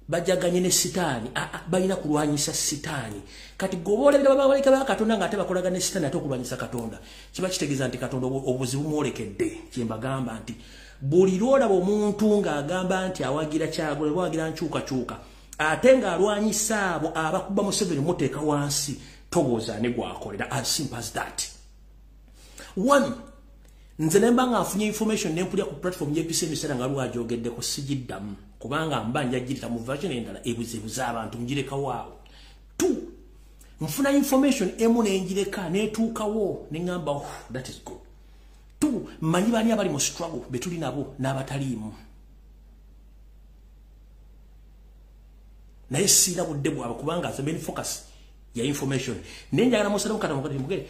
bajaganye ne sitaani. Balina kulwanyisa sitaani. Kati gwe olabira bamalayika ba Katonda ng'ate bakolagana ne sitaani ate okulwanyisa Katonda, kiba kitegeeza nti Katonda obuzibu mwolekedde. Kye mbagamba nti buli lw'olaba omuntu ng'agamba nti awagira Kyagulanyi, awagira nkyukakyuka, ate ng'alwanyisa abo abakuba Museveni muteeka wansi, tobuuza ani gw'akolera. As simple as that. One, nze ne mba nga nfunye information ne mpulira ku platform y'episa emisana nga lwagyogeddeko, sigiddamu, kubanga mba njagirita mu version endala ebuzeebuza abantu, ngirekawo awo. Two, nfuna information emu ne ngireka n'etuukawo ne ŋŋamba, oh, that is good. Two, mmanyi baani abali mu struggle be tuli nabo n'abataliimu, naye siina budde bwabwe kubanga the main focus ya information. Naye njagala musalamu kata mugere,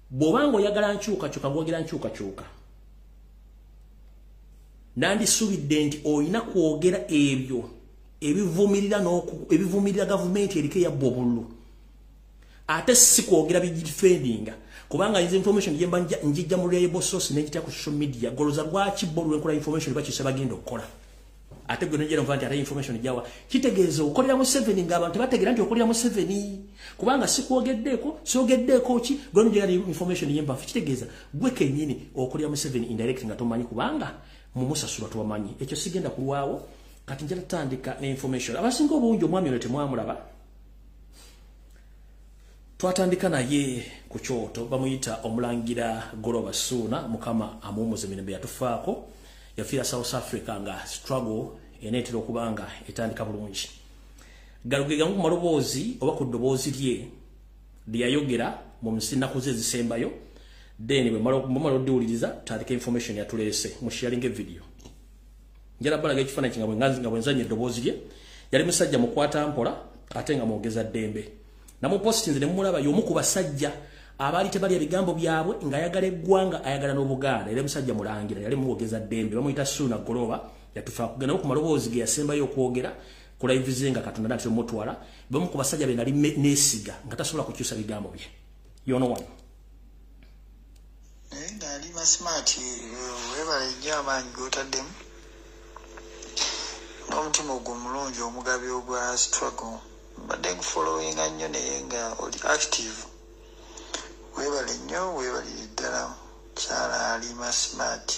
bw'obanga oyagala nkyukakyuka, ng'owagira nkyukakyuka, nandisuubidde nti olina kwogera ebyo ebivumirira gavumenti eriko eyabba obululu, ate si kwogera bigidefendinga, kubanga izi information gyemba njijja mu reliable source nenjita ku social media. Goloza lwaki bo olwenkola information bakyusa bagenda okukola? Ate gwe nojera nva nti ate information jawa kitegeeza okolera Museveni ng'abantu bategeera nti okolera Museveni kubanga sikwogeddeeko soogeddeeko ki gwe nojera information yemba kitegeeza gwe kennyini okolera Museveni indirect nga tomanyi kubanga mumusasula tubamanyi. Ekyo sigenda kulwawo. Kati njala tutandika ne information. Abasinga obungi omwami ono temwamulaba, twatandika naye ku kyoto, bamuyita omulangira Goloba Ssuuna, Mukama amuwummuze mirembe, yatufaako. Yafiira South Africa nga struggle eneetera okuba nga etandika bulungi. Gano ge gamu ku maloboozi oba ku ddoboozi lye lyeyayogera mu nnaku ze ezisembayo. Then bwe mumala oddiwuliriza, tutandika information yatuleese mu sharing video. Njala balaga ekifaananyi nga bwe nzanya eddoboozi lye. Yali musajja mukwata mpola ate nga mwogeza ddembe. Namupositinze ne mumulaba, y'omu ku basajja abaali tebalya bigambo byabwe, ng'ayagala eggwanga, ayagala n'Obuganda. Yali musajja mulangira, yali muwogeza ddembe, bamuyita Ssuuna Goloba, yatufa. Kugenda ku maloboozi ge yasembayo okwogera ku live ze nga Katonda natera omutwala, bamu ku basajja be nali neesiga nga tasobola kukyusa bigambo bye. Yono wano. Naye ng'ali masmart. Weebale nnyo amaanyi g'otaddemu n'omutima ogwo omulungi omugabi ogwa struggle. Mbadde nkufollowinga nnyo naye nga oli active. Weebale nnyo, weebalire ddala, kyala ali masmart.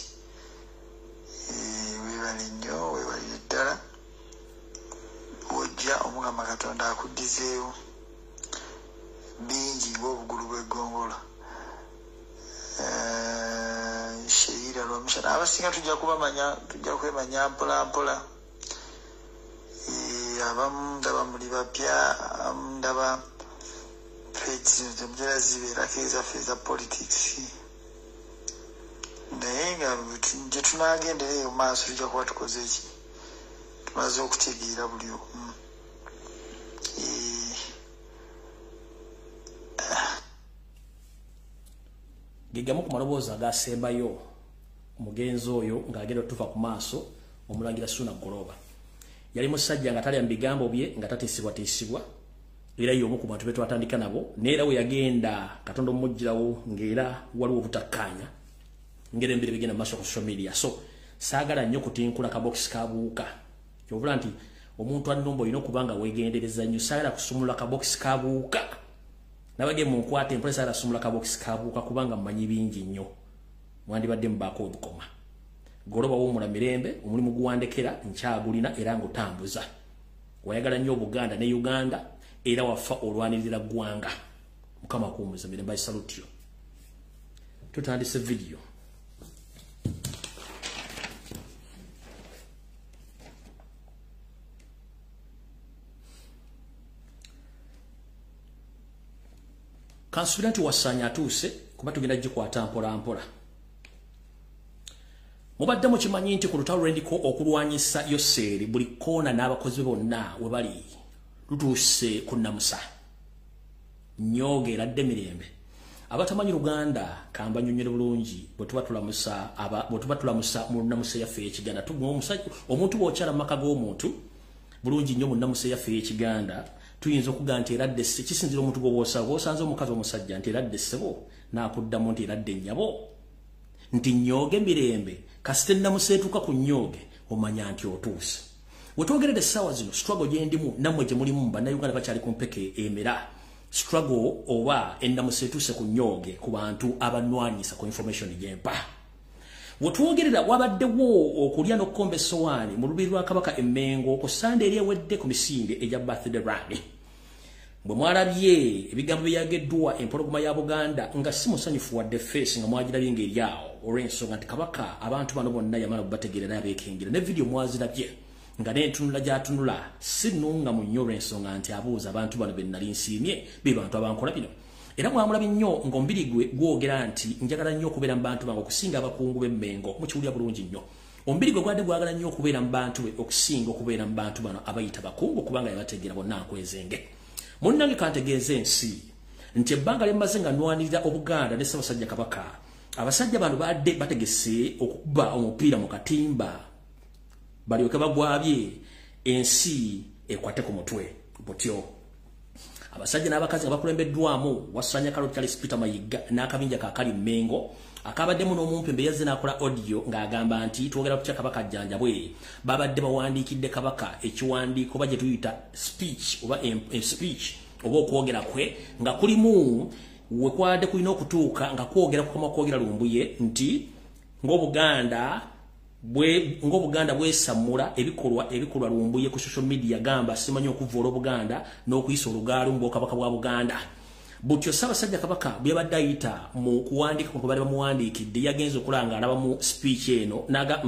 Weebale nnyo, weebalire ddala. Wojja Omukama Katonda akuddizeewo bingi ng'obugulu bw'eggongola. Sheira Lwamushana, abasinga tujja kubamanya, tujja kwemanya mpola mpola. Abamu ndaba muli bapya, abamu ndaba page zino temutera zibeerako ezaffe eza politics, naye nga gye tunaagendera eyo maaso tujja kuba tukoze eki, tumaze okutegeera buli omu. Gegamu ku maloboozi agasembayo omugenzi oyo ng'agenda otuva ku maaso, omulangira Ssuuna Goloba. Yali musajja nga talya mu bigambo bye, nga tatiisibwatiisibwa, era y'omu ku bantu be twatandika nabo. Neera we yagenda Katonda omugirawo, ng'era waliwo obutakkaanya ngeri embeera bigenda mu maaso ku social media. So saagala nnyo kutinkula kabokisi kabuuka. Kyovula nti omuntu annumba olina okuba nga weegendereza nnyo. Saagala kusumulula kabokisi kabuuka nabage mu nkwata empola. Saagala kusumulula kabokisi kabuuka kubanga mmanyi bingi nnyo, mwandibadde mubaako webukoma. Goloba, wummula mirembe. Omulimu guwandekera nkyagulina era ngutambuza. Wayagala nnyo Obuganda ne Uganda, era wafa olwanirira ggwanga. Mukama akuwummuza mirembe. I salute you. Tutandise video. Kansuubira nti wasaanya atuuse kuba tugenda gikwata mpola mpola. Mubadde mukimanyi nti ku lutalo lwendiko okulwanyisa Yoseeri buli koona n'abakozi be bonna we bali, lutuuse ku nnamusa nyooga eradde mirembe. Abatamanyi Luganda kambanyonyere bulungi. Bwe tuba tulamusa mu nnamusa yaffe ey'Ekiganda, omuntu bw'okyala mu maka g'omuntu bulungi nnyo mu nnamusa yaffe ey'Ekiganda, tuyinza okugaa nti eradde sse. Kisinzira omuntu gw'oba osanze, omukazi, omusajja, nti eradde ssebo, n'akuddamu nti eradde nnyabo, nti nnyooge mirembe. Kasita ennamusa etuuka ku nnyooge, omanya nti otuuse. Wetwogerera essaawa zino, struggle gye ndimu nammwe gye mulimu, Bannayuganda bakyali ku mpeke emera. Struggle oba ennamusa etuuse ku nnyooge ku bantu abanwanyisa ku information gyempa. Wetwogerera wabaddewo okulya n'okukomba essowaani mu lubiri lwa Kabaka Emmengo ku Sande eri ewedde ku misinde egya birthday run. Bwe mwalabye ebigambo byageddwa empologoma ya Buganda nga si musanyufu wadde face nga mwagirabye ng'eri awo, olw'ensonga nti Kabaka abantu bano bonna yamala bategeera n'abeekengera. Ne vidiyo mwazirabye nga n'entunula gy'atunula si nnungamu nnyo, olw'ensonga nti abuuza abantu bano be nali nsiimye be bantu abankola bino. Era mwamulabye nnyo ng'omubiri gwe gwogera nti njagala nnyo okubeera mu bantu bange okusinga abakungu b'Emmengo. Mukiwulira bulungi nnyo, omubiri gwe gwadde gwagala nnyo okubeera mu bantu be okusinga okubeera mu bantu bano abayita bakungu, kubanga yabategeera bonna nkwezenge. Munnange, kantegeeze ensi nti ebbanga lye mmaze nga nwanirira Obuganda ne Ssaabasajja Kabaka, abasajja bano badde bategese okukuba omupiira mu katimba balyoke bagwabye ensi ekwate ku mutwe butyo. Abasajja n'abakazi nga bakulembeddwamu Wasanya Karoli Charles Peter Mayiga n'akabinja kakali Mengo akabaddemu n'omumpembe yazze n'akola audio ng'agamba nti twogera ku kya Kabaka Jjanjabwe. Babadde bawandiikidde Kabaka ekiwandiiko oba gye tuyita speech oba speech oba okwogera kwe nga kulimu wekwadde kulina okutuuka nga kwogera kukoma kwogera Lumbuye nti ng'Obuganda bwesammula ebikolwa Lumbuye ku social media, gamba simanyi okuvvoola Obuganda n'okuyisa olugaalo mu bwakabaka bwa Buganda. Butyo Ssaabasajja Kabaka bwe yabadde ayita mu kuwandiika ku bali bamuwandiikidde, yagenze okulanga alaba mu speech eno n'aga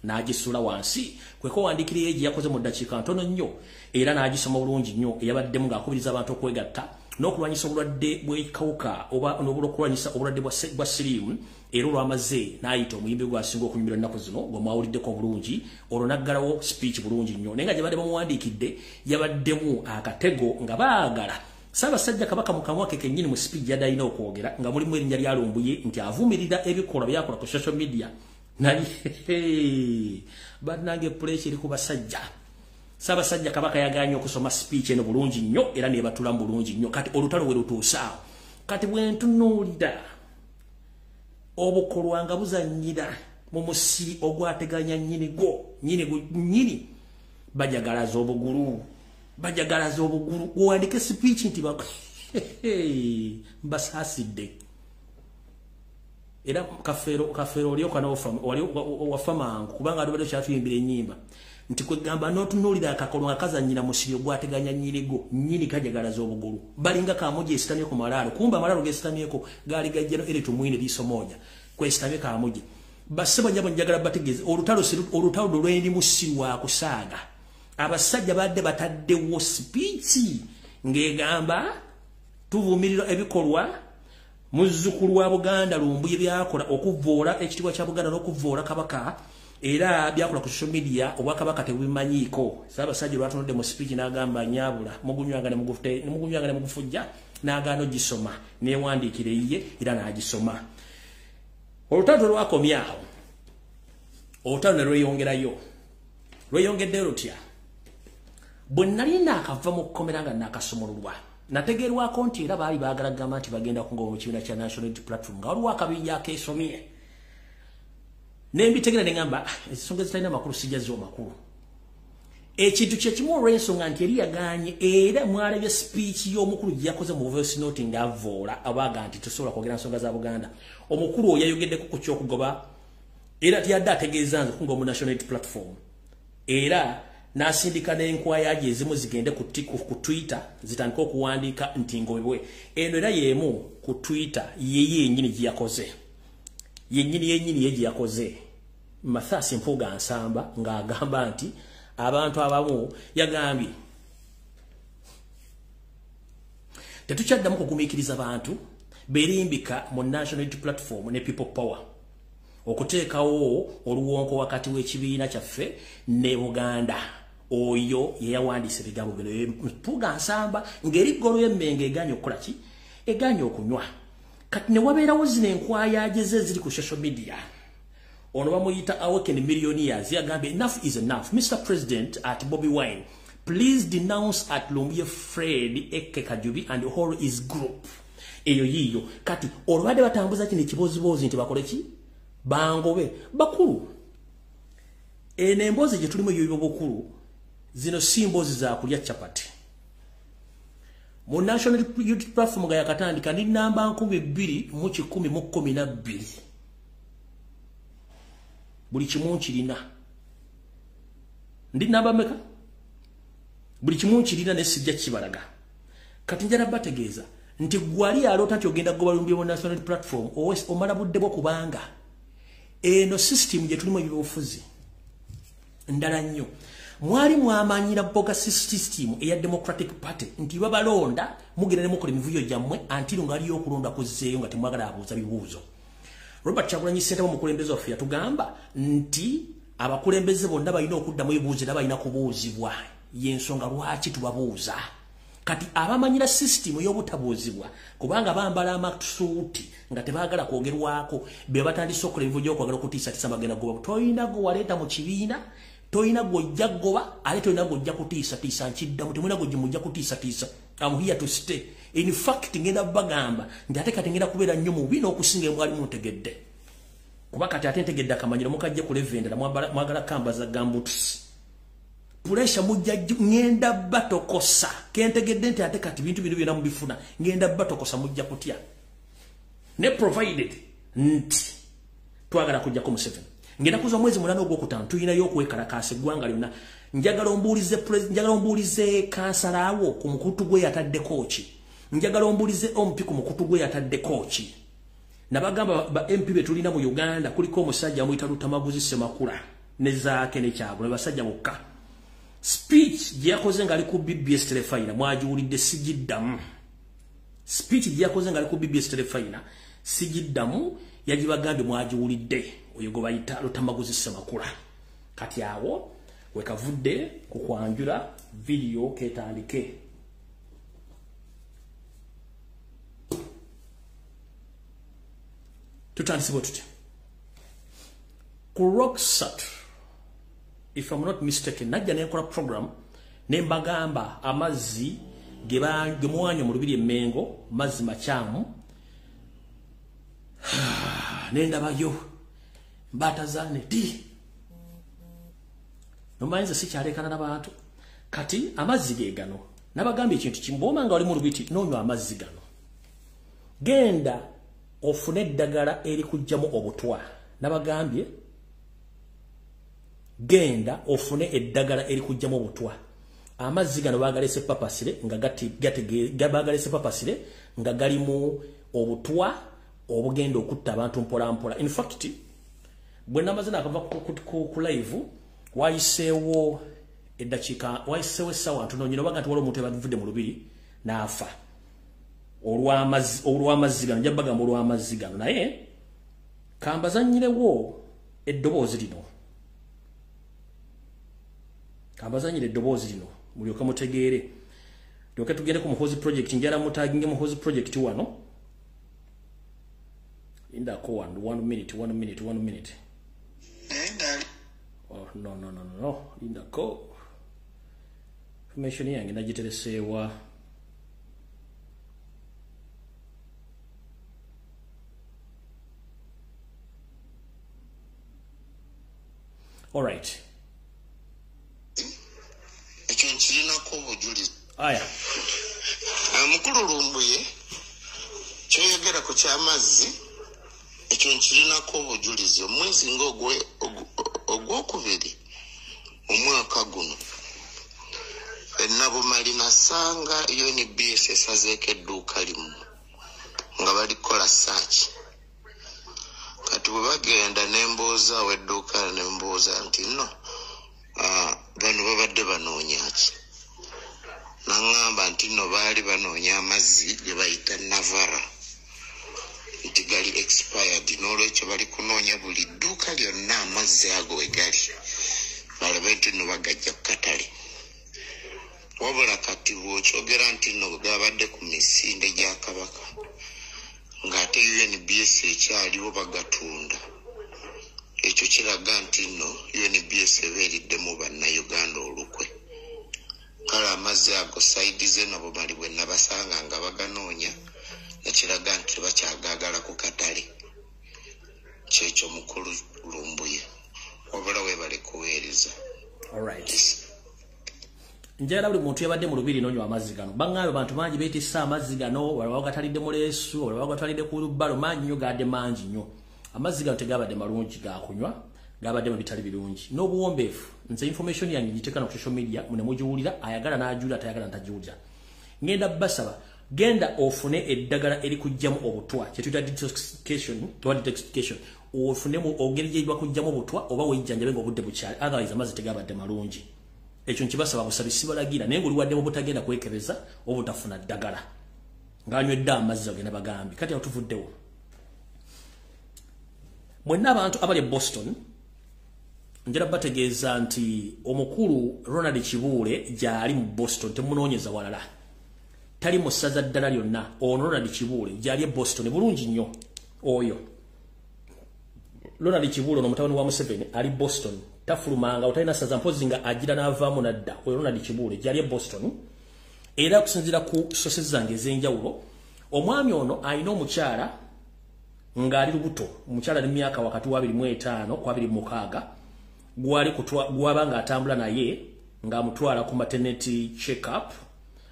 n'agisula wansi kwe kuwandiikira ye gye yakoze mu ddakiika ntono nnyo era n'agisoma bulungi nnyo, eyabaddemu ng'akubiriza abantu okwegatta n'okulwanyisa obulwadde bw'ekawuka oba n'okulwanyisa obulwadde bwa siriimu. Era olwamaze n'ayita omuyimbi gwasinga okunyumirwa ennaku zino gwe mwawuliddeko bulungi, olwo n'aggalawo speech bulungi nnyo. Naye nga gye badde bamuwandiikidde yabaddemu akatego nga baagala Ssaabasajja Kabaka mu kamwa ke kennyini mu speech yadde alina okwogera nga mulimu erinnya lya Lumbuye nti avumirira ebikolwa byakola ku social media. Naye bannange puleesa eri ku basajja. Ssaabasajja Kabaka yagaanye okusoma speech eno bulungi nnyo era nebatulamu bulungi nnyo. Kati olutalo we lutuuse awo, kati bwe ntunuulira obukolwa nga buzannyira mu musiri ogwateganya nnyini gwo nnyini bajagalaza obugulu, bajagalaza obugulu. Owandiike speech nti mbasaasidde. Era kafeero olyoka wafa mangu kubanga alubadde kyatuyimbira ennyimba nti kwegamba n'otunuulira akakolwa nga kazannyira musiri ogwateganya nnyini gwo nnyini kajagalaza obugulu. Balinga Kaamugye esitamye ku malaalo, kumbe amalaalo gesitamyeko gaali gajjano eri Tumwine Liisomoonya kwesitamye Kaamugye. Bassebo nnyabo njagala bategeeze olutalo lw'erimu si lwa kusaaga. Abasajja badde bataddewo speech ng'egamba tuvumirira ebikolwa muzzukulu wa Buganda Lumbuye byakola okuvvoola ekitiibwa kya Buganda n'okuvvoola Kabaka, era byakola ku social media obwakabaka tebubimanyiiko. Ssaabasajja olwatunudde mu speech n'agamba nnyabula mugunywanga ne mugufujja, n'agaana ogisoma neewandiikira eyiye era n'agisoma. Olutalo lwakomye awo, olutalo ne lweyongerayo. Lweyongeddeyo lutya? Bwe nali naakava mu kkomera nga naakasumululwa, nategeerwako nti era baali baagala kugamba nti bagenda kungoba mu kibiina kya National Unity Platform nga waliwo akabinja akeesomye. Ne mbitegera ne ŋŋamba ensonga ezitalina makulu sijja ziwa makulu. Ekintu kye kimu olw'ensonga nti eri yagaanye, era mwalabye speech y'omukulu gye yakoze mu voice note ng'avvoola abaga nti tosobola kwogera nsonga za Buganda. Omukulu oyo yayogeddeko ku ky'okugoba era tiyadde ategeeza nze kungoba mu National Unity Platform, era n'asindika n'enkwaya gye ezimu zigende ku Twitter zitandike okuwandiika nti ngobebwe. Eno era y'emu ku Twitter ye yennyini gye yakoze, yennyini ye gye yakoze. Mathias Mpuuga Nsamba ng'agamba nti abantu abamu yagambye tetukyaddamu kugumiikiriza bantu berimbika mu National Unity Platform ne People Power okuteekawo oluwonko wakati w'ekibiina kyaffe ne Buganda. Oyo ye yawandiise ebigambo bino Mpuuga Nsamba ng'eriggolo y'Emmengo egaanye okukola ki? Egaanye okunywa. Kati ne wabeerawo zino enkwaya gye ziri ku social media. Ono bamuyita Awaken Millionaires yagambye enough is enough. Mr. President at Bobi Wine, please denounce at Lumbuye Fred Eke Kajubi and all his group. Eyo yiyo. Kati olwabadde batambuza kino ekibozibozi nti bakole ki? Bangobe. Bakulu. Eno emboozi gye tulimu ey'obukulu zino si mboozi za kulya chapati. Mu National Unity Platform nga yakatandika ndi namba 2112. Buli kimu nkirina. Ndi namba meka? Buli kimu nkirina ne sijja kibalaga. Kati njala bategeeza nti gwali aloota nti ogenda kugoba Lumbuye mu National Platform omala budde bwo, kubanga eno system gye tulimu ebyobufuzi ndala nnyo. Mwali mwamanyira boga system eya Democratic Party nti babalonda mugenda ne mukola emivuyo gyammwe antiro nga aliyo okulonda kuzzeeyo nga temwagala abuuza bibuuzo. Robert Kyagulanyi Ssentamu omukulembeze waffe yatugamba nti abakulembeze bonna balina okuddamu ebibuuzo era balina kubuuzibwa. Y'ensonga lwaki tubabuuza. Kati abamanyira system y'obutabuuzibwa kubanga bambala amasuuti nga tebaagala kwogerwako be batandise okukola ebivuyo okwagala okutiisatiisa bagenda goba. Toyina gwe waleeta mu kibiina, Toyina gwojja goba, ale toyina gwojja kutiisa tiisa nkiddamu, temulina gwojja mujja kutiisa tiisa. I'm here to stay. In fact, ngenda bagamba nti ate kati ngenda kubeera nnyo mubi n'okusinga mwali muntegedde. Kuba kati ate ntegedde akamanyiro mukajje ku level endala, mwagala kambaza gambutusi. Pressure mujja ngenda batokosa. Kentegedde nti ate kati bintu bino byonna mubifuna, ngenda batokosa mujja kutya. Ne provided nti twagala kujjako Museveni. Ngenda kuza mwezi 8 ogwokutaano tulinayo okwekalakaasa eggwanga lyonna. Njagala ombuulize njagala ombuulize kansala wo ku mukutu gwe yataddeko ki. Njagala ombuulize ompi ku mukutu gwe yataddeko ki. Nabagamba ba MP be tulina mu Uganda kuliko omusajja amuyita Lutamaguzi Ssemakula ne Zaake ne Kyabula basajja bokka. Speech gye yakoze ng'ali ku BBS Terefayina mwagiwulidde sigiddamu. Speech gye yakoze ng'ali ku BBS Terefayina sigiddamu, yagibagambye mwagiwulidde. Oyo gwe bayita Lutamaguzi Ssemakula. Kati awo wekavudde ku kwanjula video ketandike. Tutandise bwe tutya. Ku Rocksat, if I'm not mistaken, najja nenkola program ne mbagamba amazzi ge muwanya mu lubiri emmengo mazzi makyamu. Nendabayo mbatazaane ti nomanyiza sikyalekana n'abantu. Kati amazzi ge gano nabagambye ekintu kimu, bw'oba nga oli mu lubiti n'onywa amazzi gano, genda ofune eddagala erikugjamu obutwa. Nabagambye genda ofune eddagala erikugjamu obutwa. Amazzi gano bagalese papasire nga bagalese papasire nga galimu obutwa obugenda okutta abantu mpola mpola. In fact, bwe namaze nakava ku live wayiseewo eddakiika, wayiseewo essaawa ntono nnyo, baga nti waliwo omuntu ebavudde mu lubiri n'afa olw'amazzi gano. Nja bagamba olw'amazzi gano, naye kambazannyirewo eddoboozi lino, kambazannyire eddoboozi lino mulyoke mutegeere, lyoke tugende ku Muhoozi Project. Njala mutaginge Muhoozi Project wano. Lindako 1 minute, 1 minute, 1 minute. Oh, no, no, no, no, lindako. Information yange nagitereseewa. All right. Ekyo nkirinako obujulizi. Aya. Mukulu Lumbuye, kyoyogera ku ky'amazzi, ekyo nkirinako obujulizi. Omwezi nga ogwokubiri omwaka guno, Nabumali nasanga UNBS esazeeko edduuka limu nga bali kukola search. Kati bwe bagenda ne mbuuza ow'edduuka, ne mbuuza nti nno bano babadde banoonya ki? Naŋŋamba nti nno baali banoonya amazzi ge bayita Navara, nti gali expired, n'olwekyo bali kunoonya buli dduuka lyonna amazzi ago we gali, balabe nti nno bagajja ku katale. Wabula kati bw'okyogera nti nno gabadde ku misinde gya Kabaka, ng'ate UNBS ekyaliwo bagatunda, ekyo kiraga nti nno UNBS ebeeriddemu bannayuganda olukwe. Kale amazzi ago sayidi ze Nabumali bwe nabasanga nga baganoonya, nekiraga nti tebakyagaagala ku katale. Kyekyo mukulu Lumbuye, wabula weebale kuweereza. All right. Njagala buli muntu yabadde mu lubiri n'onywa amazzi gano. Baŋŋambye abantu bangi beetisse amazzi gano, waliwo agatalidde mu leesu, waliwo agatalidde ku lubbalo, mangi nnyo, gadde mangi nnyo. Amazzi gano tegabadde malungi ga kunywa, gabadde mu bitali birungi. N'obuwombeefu, nze information yange ngiteeka ku social media, mune mugiwulira, ayagala n'ajuula, atayagala n'atajuulira. Ngenda basaba, genda ofune eddagala erikugjamu obutwa, kye tuyita detoxification, ofunemu ogeri gye bakugjamu obutwa oba wejjanjabe ng'obudde bukyali, otherwise amazzi tegabadde malungi. Ekyo nkibasaba busabi, sibalagira, naye ng'oliwadde mu butagenda kwekebeza oba obutafuna ddagala ng'anywedde amazzi agenda bagambye. Kati awo tuvuddewo. Mwenna abantu abali e Boston, njala bategeeza nti omukulu Ronald Kibuule gy'ali mu Boston, temunoonyeza walala. Tali mu ssaza ddala lyonna. Ono Ronald Kibuule gy'ali e Boston bulungi nnyo. Oyo Ronald Kibuule ono mutabani wa Museveni ali Boston. Tafulumanga otalina saza mpozi nga agira n'avaamu nadda. Oyo Ronald Kibuule gyali e Boston. Era okusinziira ku sources zange ez'enjawulo, omwami ono alina omukyala ng'ali lubuto. Omukyala ali myaka wakati wa 25 ku 26, gwali gwaba ng'atambula naye ng'amutwala ku maternity check-up,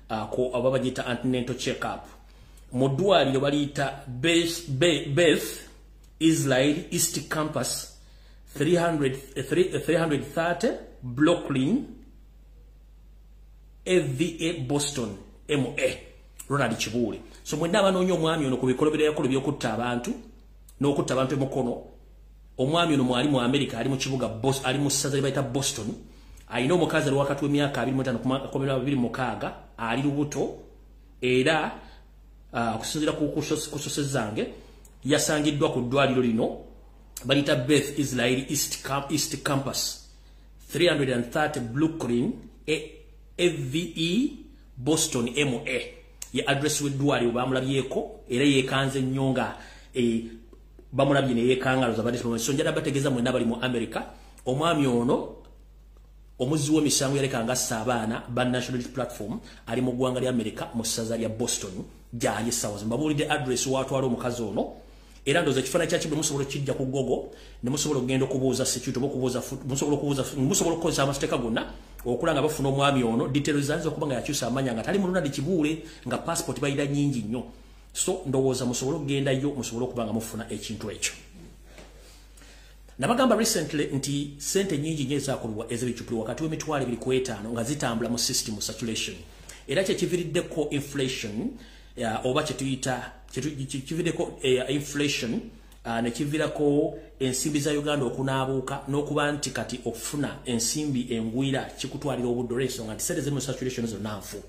ko aba bagiyita antenatal check-up. Mu ddwaliro baliyita Beth Israel East Campus, 330 Brooklyn AVA Boston MA. Ronald Kibuule. So mwenna abanoonya omwami ono ku bikolobero yakola ebyokutta abantu n'okutta abantu emukono, omwami ono mwali mu America, ali mu kibuga ali mu ssaza lye bayita Boston. Alina omukazi ali wakati w'emyaka 25 ku 26, ali lubuto. Era okusinziira ku sources zange, yasangiddwa ku ddwaliro lino baliyita Beth Israel East Campus, 330 Brooklyn AVE Boston MA. Ye address w'eddwaliro bamulabyeko era yeekanze nnyo nga bamulabye ne yeekanga lozabadde. So njala bategeeza mwenna bali mu America, omwami ono omuzzi w'emisango yaleka nga assa abaana ba National Platform ali mu ggwanga lya America mu ssaza lya Boston gyali essaawa zino. Mbabuulidde address watwala omukazi ono. Era ndowooza ekifaananyi kya Kibuule musobola okukijja ku Google ne musobola okugenda okubuuza security oba okubuuza, musobola okubuuza, musobola okukozesa amateeka gonna okula nga bafuna omwami ono. Details zanze okuba nga yakyusa amanya nga tali mu Ronald Kibuule, nga passport bayira nnyingi nnyo. So ndowooza musobole okugendayo musobole okuba nga mufuna ekintu ekyo. Nabagamba recently nti sente nyingi nnyo ezakubibwa ez'ebicupuli wakati w'emitwalo 2 ku 5 nga zitambula mu system circulation, era kyekiviiriddeko inflation, oba kyetuyita kiviiriddeko inflation, nekiviirako ensimbi za Uganda okunaabuuka n'okuba nti kati okufuna ensimbi engwira kikutwalira obudde, olw'ensonga nti sente ziri mu circulation zonna nfu.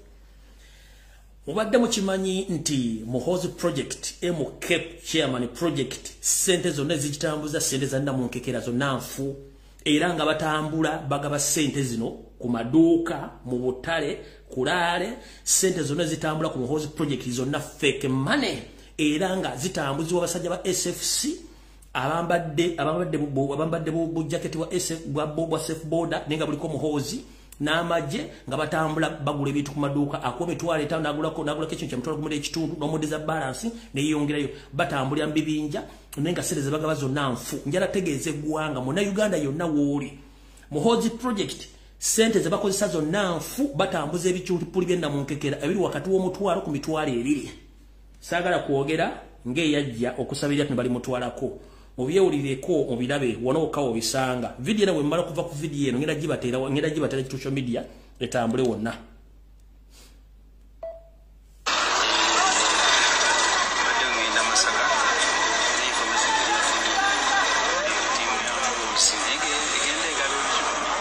Mubadde mukimanyi nti Muhoozi Project, MK Chairman Project, sente zonna ezigitambuza sente za nnamunkekera zonna nfu, era nga batambula bagaba sente zino ku maduuka, mu butale, kulaale. Sente zonna zitambula ku Muhoozi Project zonna fake money, era nga zitambuzibwa abasajja ba SFC abambadde bujaketi bwa SF bwa SafeBoda naye nga buliko Muhoozi n'amagye, nga batambula bagula ebintu ku maduuka. Akuwa 50,000, nagulako ekintu kya 1,500 n'omuddiza balance neyeyongerayo. Batambulira mu bibinja naye nga sente zebagaba zonna nfu. Njala tegeeza eggwanga Munnayuganda yonna w'oli, Muhoozi Project sente zebakozesa zonna nfu. Batambuza ebicupuli by'ennamunkekera ebiri wakati w'1,000 ku 20,000. Saagala kwogera ng'eyajja okusabirira ne balimutwalako. Mubyewulireko, mubirabe wano wokka wobisanga. Vidiyo eno bwe mmala kuva ku vidiyo eno ngenda gibateera social media etambule wonna. Mbadde ngenda Masaka ne information gyefunye ttiimu ya Muhoozi naye egenda egaba ebicupuli,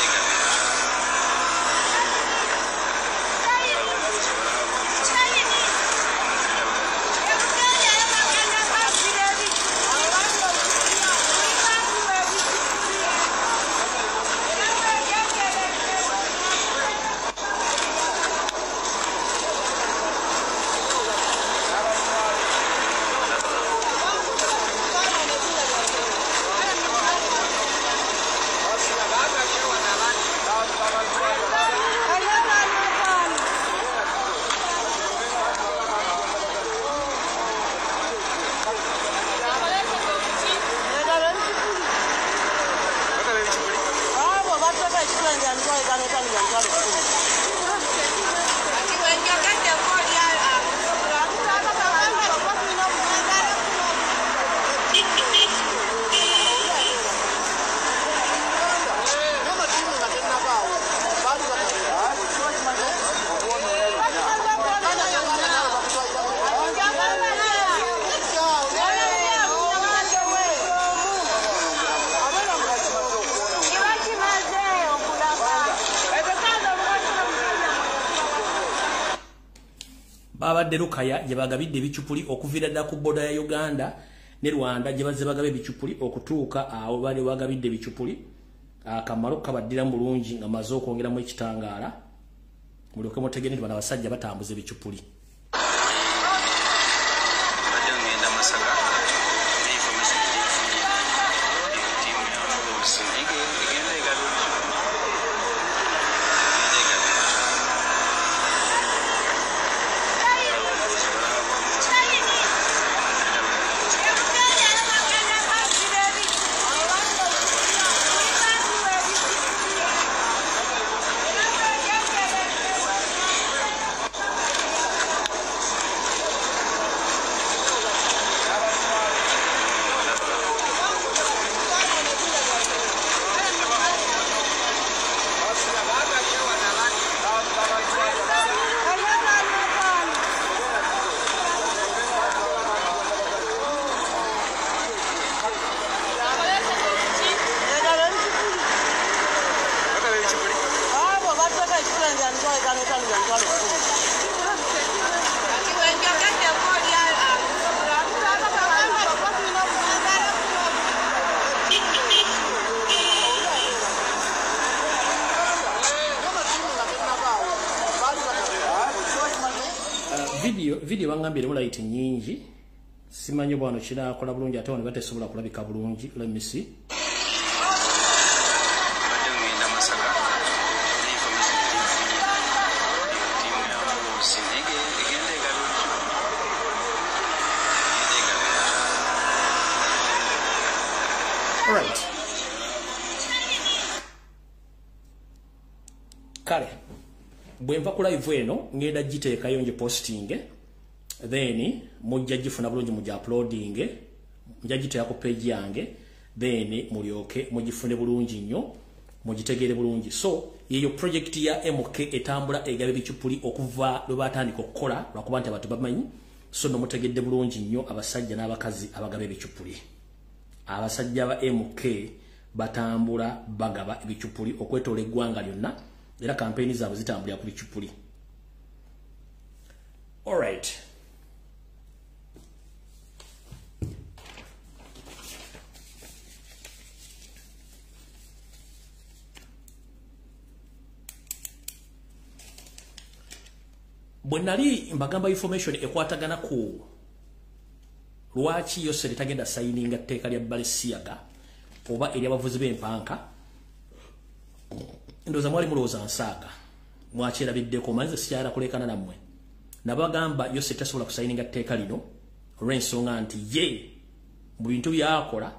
egenda egaba ebicupuli. Babadde Lukaya gye bagabidde ebicupuli okuviira ddala ku border ya Uganda ne Rwanda, gye bazze bagaba ebicupuli okutuuka awo bali bagabidde ebicupuli. Akamalo kabaddiramu bulungi nga maze okwongeramu ekitangaala, mulyoke mutegere nti bano abasajja batambuza ebicupuli. Mbadde ngenda Masaka ne information gyefunye ttiimu ya Video bangambye erimu light nnyingi, simanyi bwano kirakola bulungi ate wano batesobola kulabika bulungi. Let me see. Alright. Kale bwe nva ku live eno ngenda giteekayo nje posting, then mujja gifuna bulungi, mujja uploading, mujja giteeka ku page yange, then mulyoke mugifune bulungi nnyo, mugitegere bulungi. So yeyo project ya MK etambula egaba ebicupuli okuva lwe batandika okukola, lwakuba nti abantu bamanyi. So no mutegedde bulungi nnyo abasajja n'abakazi abagaba ebicupuli. Abasajja ba MK batambula bagaba ebicupuli okwetoola eggwanga lyonna, era kampeyini zaabwe zitambulira ku bicupuli. Alright. Bwe nali mbagamba information ekwatagana ku lwaki Yoseri tagenda sayininga tteeka lya Balenciaga oba ery'abavuzi b'empanka, ndowooza mwali mulowooza nsaaga, mwakyerabiddeko. Manze sikyala kulekana nammwe. Nabagamba Yoseri tasobola kusayininga tteeka lino olw'ensonga nti ye mu bintu by'akola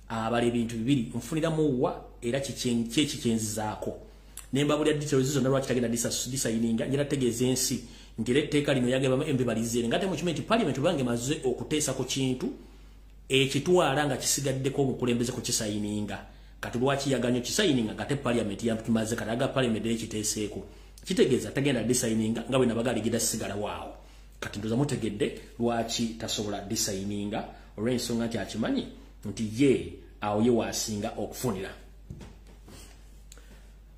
abala ebintu bibiri, nfuniramu wa era kikyenzizaako. Ne mbabulira details zonna lwaki tagenda disayininga. Njala tegeeza ensi nti era etteeka lino yagamba MB balizeere, nga temukimanyi nti parliament bange maze okuteesa ku kintu ekitwala nga kisigaddeko omukulembeze ku kisayininga. Kati lwaki yaganya kisayininga nga te parliament yatumaze? Kati aga parliament ekiteeseeko kitegeeza tagenda disayininga, nga bwe nabaga aligenda sigala waawo. Kati ndoza mutegedde lwaki tasobola disayininga, olw'ensonga nti akimanyi nti ye awo ye waasinga okufunira.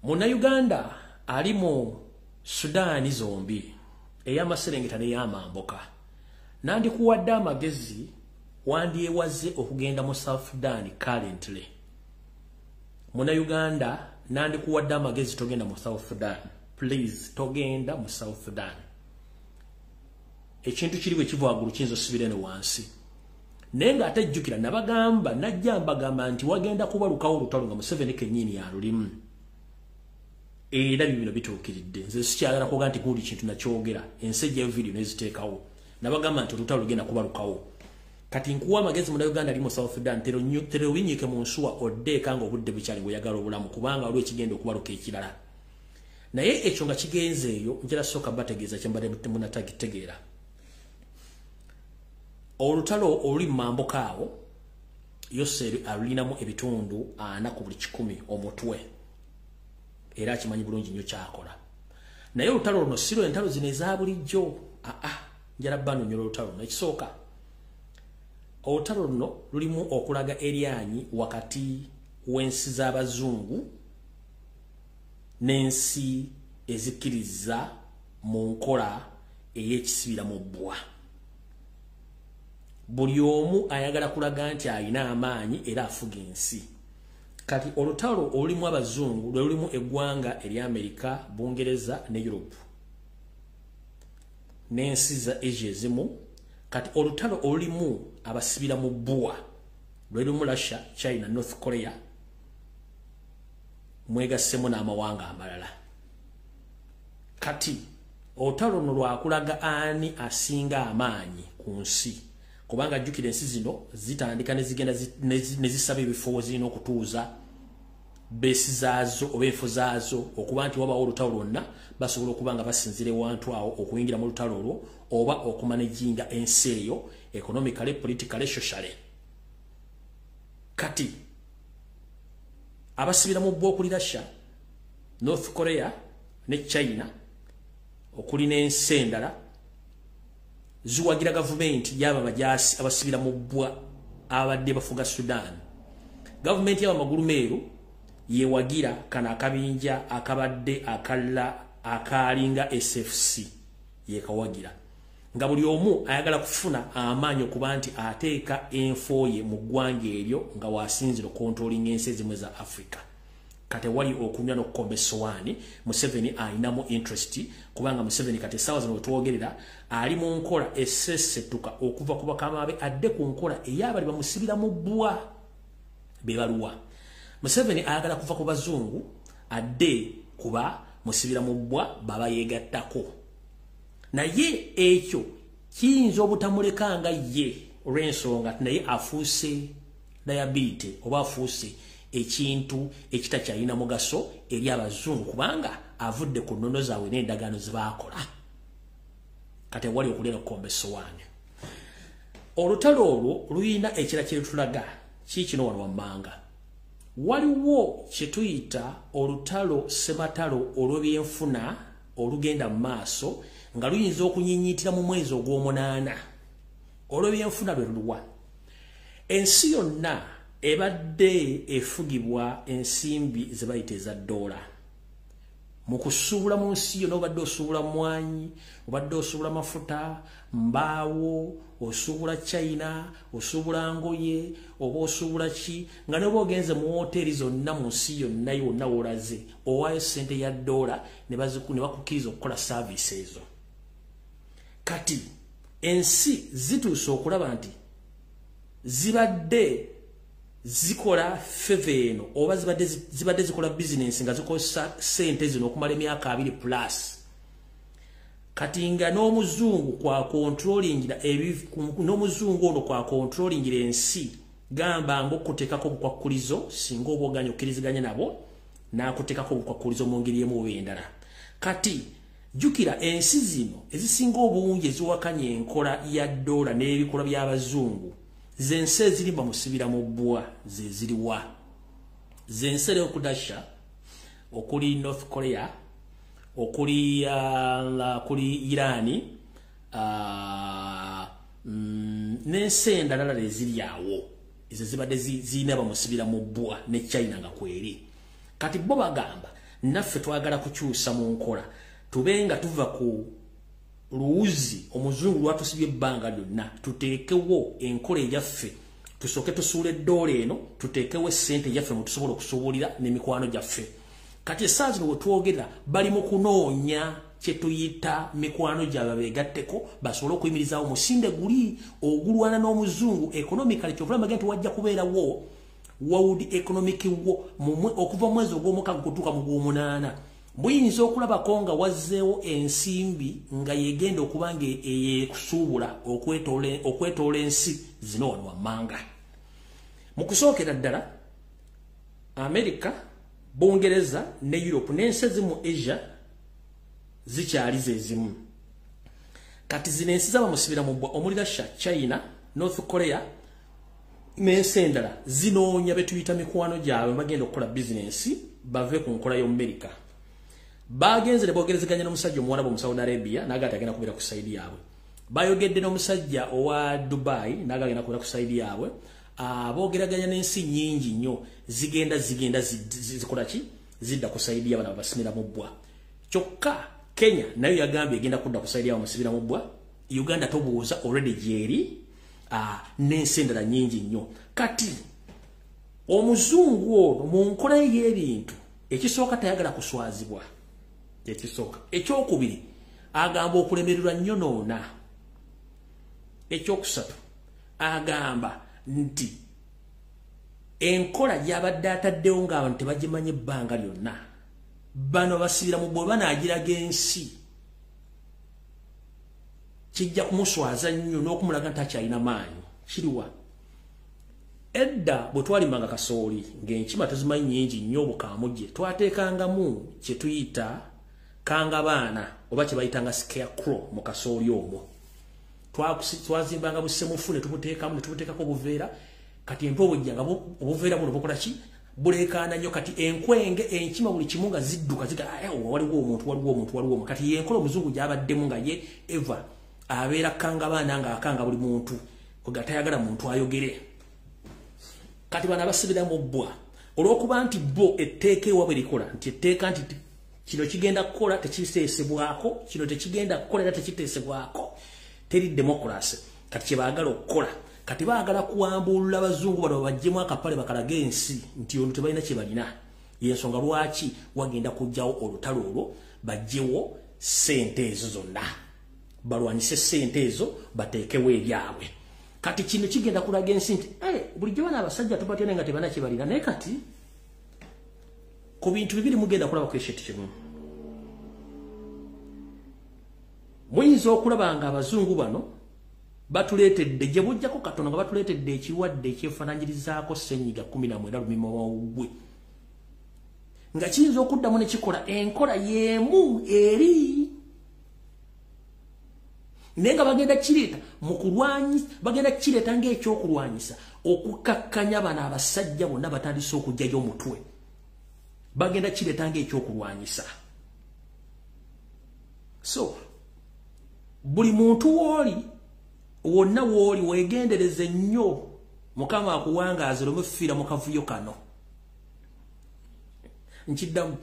Munnayuganda ali mu Sudaani zombi, ey'amaserengeta n'ey'amambuka, nandikuwadde amagezi wandyewaze okugenda mu South Sudan currently. Munnayuganda nandikuwadde amagezi togenda mu South Sudan. Please, togenda mu South Sudan. Ekintu kiri bwe kiva waggulu kiyinza osibira eno wansi. Naye ng'ate jjukira nabagamba, najja mbagamba nti wagenda kubalukawo olutalo nga Museveni kennyini yalulimu. Era bino bituukiridde. Nze sikyagala kuga nti gundi kintu nakyogera, ensi ejjayo video n'eziteekawo. Nabagamba nti olutalo lugenda kubalukawo. Kati nkuwa amagezi Munnayuganda ali mu South Sudan, tero winyiike mu nsuwa oddeeka ng'obudde bukyali ng'oyagala obulamu, kubanga waliwo ekigenda okubaluka ekirala. Naye ekyo nga kigenze eyo, njala sooka bategeeza kye mbadde munnatagitegeera. Olutalo oluli mu mambuka awo, Yoseri alulinamu ebitundu 40 ku buli 100 omutwe. Era akimanyi bulungi nnyo kyakola. Naye olutalo luno si lwe entalo zino eza bulijjo. Njala bannyonnyola olutalo luno. Ekisooka, olutalo luno lulimu okulaga eryanyi wakati w'ensi z'abazungu n'ensi ezikkiriza mu nkola ey'ekisibira mu bbwa. Buli omu ayagala kulaga nti alina amaanyi era afuga ensi. Kati olutalo olulimu abazungu lwe lulimu eggwanga erya Amerika, Bungereza ne Europe n'ensi za Asia ezimu. Kati olutalo olulimu abasibira mu bbwa lwe lulimu Russia, China, North Korea, mwegassemu n'amawanga amalala. Kati olutalo luno lwakulaga ani asinga amaanyi ku nsi, kubanga jjukira ensi zino zitandika ne zigenda ne zisaba ebifo zirina okutuuza beesi zaazo oba enfo zaazo, okuba nti wabawo olutalo lwonna basobola okuba nga basinziira ewantu awo okuyingira mu lutalo olwo oba okumanejinga ensi eyo economically, politically, socially. Kati abasibira mu bbwa okuli Russia, North Korea ne China okuli n'ensi endala ziwagira gavumenti y'aba bajaasi abasibira mu bbwa abadde bafuga Sudan. Gavumenti y'aba magulumeeru yewagira kano akabinja akabadde akalla akaalinga SFC yekawagira, nga buli omu ayagala kufuna amaanyi okuba nti ateeka enfo ye mu ggwanga eryo nga wasinzira okontrolinga ensi ezimu eza Africa. Kati wali okunywa n'okukomba essowaani, Museveni ayinamu interest, kubanga Museveni kati essaawa zino wetwogerera ali mu nkola esesetuka okuva ku bakama be adde ku nkola ey'abali bamusibira mu bbwa be baluwa. Museveni ayagala kuva ku bazungu adde kuba musibira mu bbwa baba yeegattako, naye ekyo kiyinza obutamuleka nga ye olw'ensonga naye afuuse liability oba afuuse ekintu ekitakyalina mugaso eri abazungu, kubanga avudde ku nnono zaabwe n'endagaano ze baakola. Kati wali okulya n'okukomba essowaani. Olutalo olwo luyina ekira kye lutulaga kiikino wano wammanga. Waliwo kye tuyita olutalo ssematalo olw'ebyenfuna olugenda mu maaso nga luyinza okunyiinyiitira mu mwezi ogw'omunaana. Olw'ebyenfuna lwe luluwa? Ensi yonna ebadde efugibwa ensimbi ze bayita eza ddoola. Mu kusuubula mu nsi yonna obadde osuubula mmwanyi, obadde osuubula mafuta, mbaawo, osuubula China, osuubula ngoye, oba osuubula ki, nga n'oba ogenze mu woteeri zonna mu nsi yonna yonna w'olaze, owaayo ssente ya ddoola ne bakukkiriza okukola saaviisi ezo. Kati ensi zituuse okulaba nti zibadde zikola feva eno oba zibadde zikola bizinensi nga zikozesa ssente zino okumala emyaka 2 plus. Kati nga n'omuzungu kwa controllingira n'omuzungu ono kwa controllingira ensi, gamba ng'okuteekako obukwakkulizo singa oba oganya okkiriziganya nabo n'akuteekako obukwakkulizo mu ngeri emu oba endala. Kati jjukira ensi zino ezisinga obungi eziwakanya enkola ya ddoola n'ebikolwa by'abazungu zensi eziri bamusibira mu bbwa ze ziriwa? Zensi eri okudasha okuli North Korea, okuli Irani, n'ensi endala eziri awo ezo zibadde zirina bamusibira mu bbwa ne China nga kweri. Kati bo bagamba naffe twagala kukyusa mu nkola, tube nga tuva ku luwuzi omuzungu lwatusibye ebbanga lyonna, tuteekewo enkola eyaffe, tusooke tusuule eddoola eno, tuteekewo essente eyaffe mwe tusobola okusuubulira n'emikwano gyaffe. Kati essaawa zino we twogerera bali mu kunoonya kye tuyita mikwano gyabwe beegatteko basobole okuyimirizaawo omusinde guli ogulwana n'omuzungu economically. Kyova olaba nti wajja kubeerawo World Economic War okuva mu mwezi ogw'omukaaga okutuuka mu gw'omunaana. Buyinza okulabako nga wazzeewo ensimbi nga yegenda okuba nga eyekusuubula okwetoola ensi zino wano wammanga. Mu kusookera ddala Amerika, Bungereza ne Europe n'ensi ezimu Asia zikyali ze zimu. Kati zino ensi z'abamusibira mu bbwa omuli Russia, China, North Korea n'ensi endala zinoonya be tuyita mikwano gyabwe bagenda okukola bizinensi bave ku nkola y'Omumerika. Bagenze ne boogerezeganya n'omusajja omuwarabu mu Saudi Arabia n'agamba agenda kubeera ku sayidi yaabwe. Bayogedde n'omusajja owa Dubai n'agamba agenda kubeera ku sayidi yaabwe. Boogeraganya n'ensi nnyingi nnyo zigenda zikola ki? Zidda ku sayidi yaabwe babasimira mu bbwa. Kyokka Kenya nayo yagambye egenda kudda ku sayidi yaabwe bamusibira mu bbwa. Uganda tobuuza already gyeri, n'ensi endala nnyingi nnyo. Kati omuzungu ono mu nkola ye y'ebintu ekisooka tayagala kuswazibwa. Ekisooka. Ekyokubiri agamba okulemererwa nnyo noona. Ekyokusatu agamba nti enkola gy'abadde ataddewo ng'abantu tebagimanyi ebbanga lyonna, bano basibira mu bwe banaagiraga ensi kijja kumuswaza nnyo n'okumulaga nti akyalina maanyi. Kiriwa? Edda bwe twalimanga kasooli ng'enkima tuzimanyi nnyingi nnyo obukaamuje, twateekangamu kye tuyita kangabaana oba kye bayitanga scarecrow mu kasooli omwo. Twazimbanga busemufu ne tubuteekamu ne tubuteekako obuveera. Kati empewo bw'ejja nga obuveera buno bukola ki? Buleekaana nnyo. Kati enkwenge, enkima, buli kimu nga zidduka ziga waliwo omuntu, waliwo omuntu, waliwo omuntu. Kati yenkola omuzungu gy'abaddemu nga ye eva abeera kangabaana ng'akanga buli muntu, nga tayagala muntu ayogere. Kati bano abasibira mu bbwa olw'okuba nti bo etteeka ewaabwe likola nti etteeka nti kino kigenda kukola tekiteesebwako, kino tekigenda kukola era tekiteesebwako, teri democracy. Kati kye baagala okukola, kati baagala kuwambulula abazungu bano babaggyemu akapale bakalage ensi nti ono tebalina kye balina. Yensonga lwaki wagenda kujjawo olutalo olwo, bajjewo ssente ezo zonna, balwanyise ssente ezo, bateekewo ebyabwe. Kati kino kigenda kulaga ensi nti bulijjo bano abasajja tubatya naye nga tebanakibalira. Naye kati ku bintu bibiri mugenda kulaba ku ekintu kimu. Muyinza okulaba nga abazungu bano batuleetedde gye bujjako katono, nga batuleetedde ekirwadde ekyefaananyirizaako ssenyiga 19 lumimawuggwe, nga kiyinza okuddamu ne kikola enkola y'emu eri, naye nga bagenda kireeta mu kulwanyisa, bagenda kireeta ng'ekyokulwanyisa okukakkanya bano abasajja bonna batandise okuggyayo omutwe. Bagenda kireeta ng'ekyokulwanyisa. So buli muntu wooli wonna wooli weegendereze nnyo, Mukama akuwangaaze oleme mu kavuyo kano. Nkiddamu,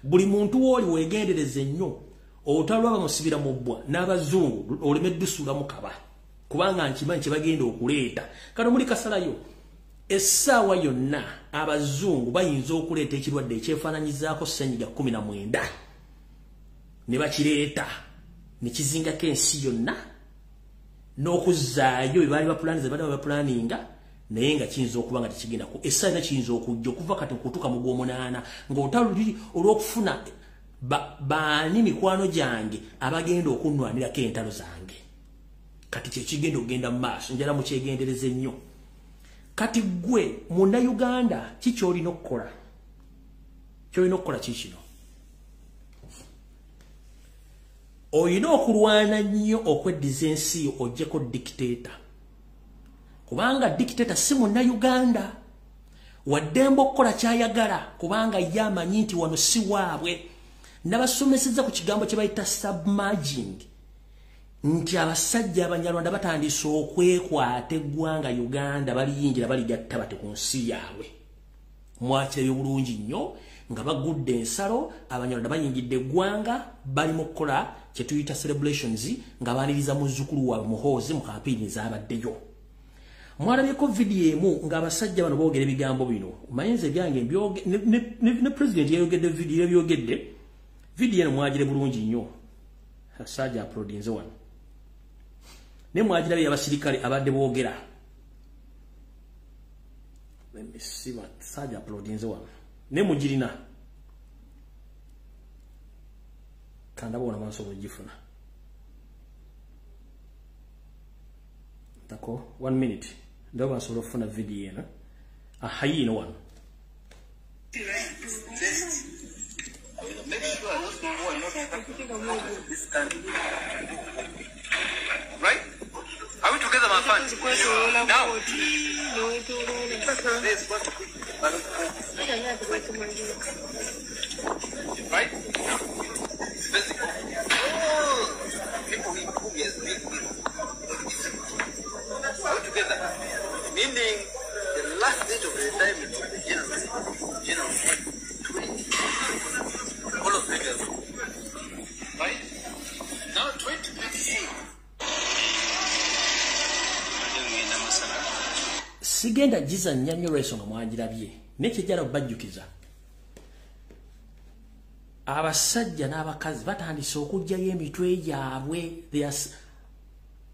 buli muntu wooli weegendereze nnyo, olutalo lw'abamusibira mu bbwa n'abazungu oleme ddusuulamu kaba, kubanga nkimanyi kye bagenda okuleeta. Kano muli kasalayo, essaawa yonna abazungu bayinza okuleeta ekirwadde ekyefaananyizaako ssenyiga 19 ne bakireeta ne kizingako ensi yonna n'okuzzaayo bye baali bapulaaniza, badde bapulaninga, naye nga kiyinza okuba nga tekigenda ku essaawa yonna. Kiyinza okujja okuva kati okutuuka mu gw'omunaana ng'olutalo luli olw'okufuna baani mikwano gyange abagenda okunnwanirako entalo zange. Kati kyekigenda okugenda mu maaso, njala mukyegendereze nnyo. Kati ggwe Munnayuganda, ki ky'olina okukola? Ky'olina okukola kikino: olina okulwana nnyo okweddiza ensi yo, oggyeko dictator, kubanga dictator si Munnayuganda. Waddembe okukola kyayagala, kubanga ye amanyi nti wano si waabwe. Nabasomesezza ku kigambo kye bayita submerging, nti abasajja Abanyarwanda batandise okwekwata eggwanga Uganda, baliyingira baligatta bate ku nsi yaabwe. Mwakirabye bulungi nnyo nga bagudde ensalo, Abanyarwanda bayingidde eggwanga, bali mu kukola kye tuyita celebrations nga baaniriza muzzukulu waabwe Muhoozi mu kampeyini ezabaddeyo. Mwalabyeko vidiyo emu ng'abasajja bano boogera ebigambo bino. Mayinza ebyange ne president yayogedde vidiyo, yabyogedde vidiyo eno, mwagire bulungi nnyo. Sajja uploadinze wano, naye mwagirabye abasirikale abadde boogera. Sajja uploadinze wano, naye mugirina, kandaba wona mansobola ogifuna. Tako one minute, ndaba nsobola okufuna vidiyo eno. Ahayiino wano. Make sure those people who are not this country. Right? Are we together, my friends? Now, there's what right? Basic. All people who he has been with. Are we together? Meaning, the last date of retirement of the general, 20, all of them, right? Now 2028. Mbadde ngenda Masaka. Sigenda gizannya nnyo olw'ensonga mwagirabye, naye kyejjala okubajjukiza, abasajja n'abakazi batandise okuggyayo emitwe gyabwe.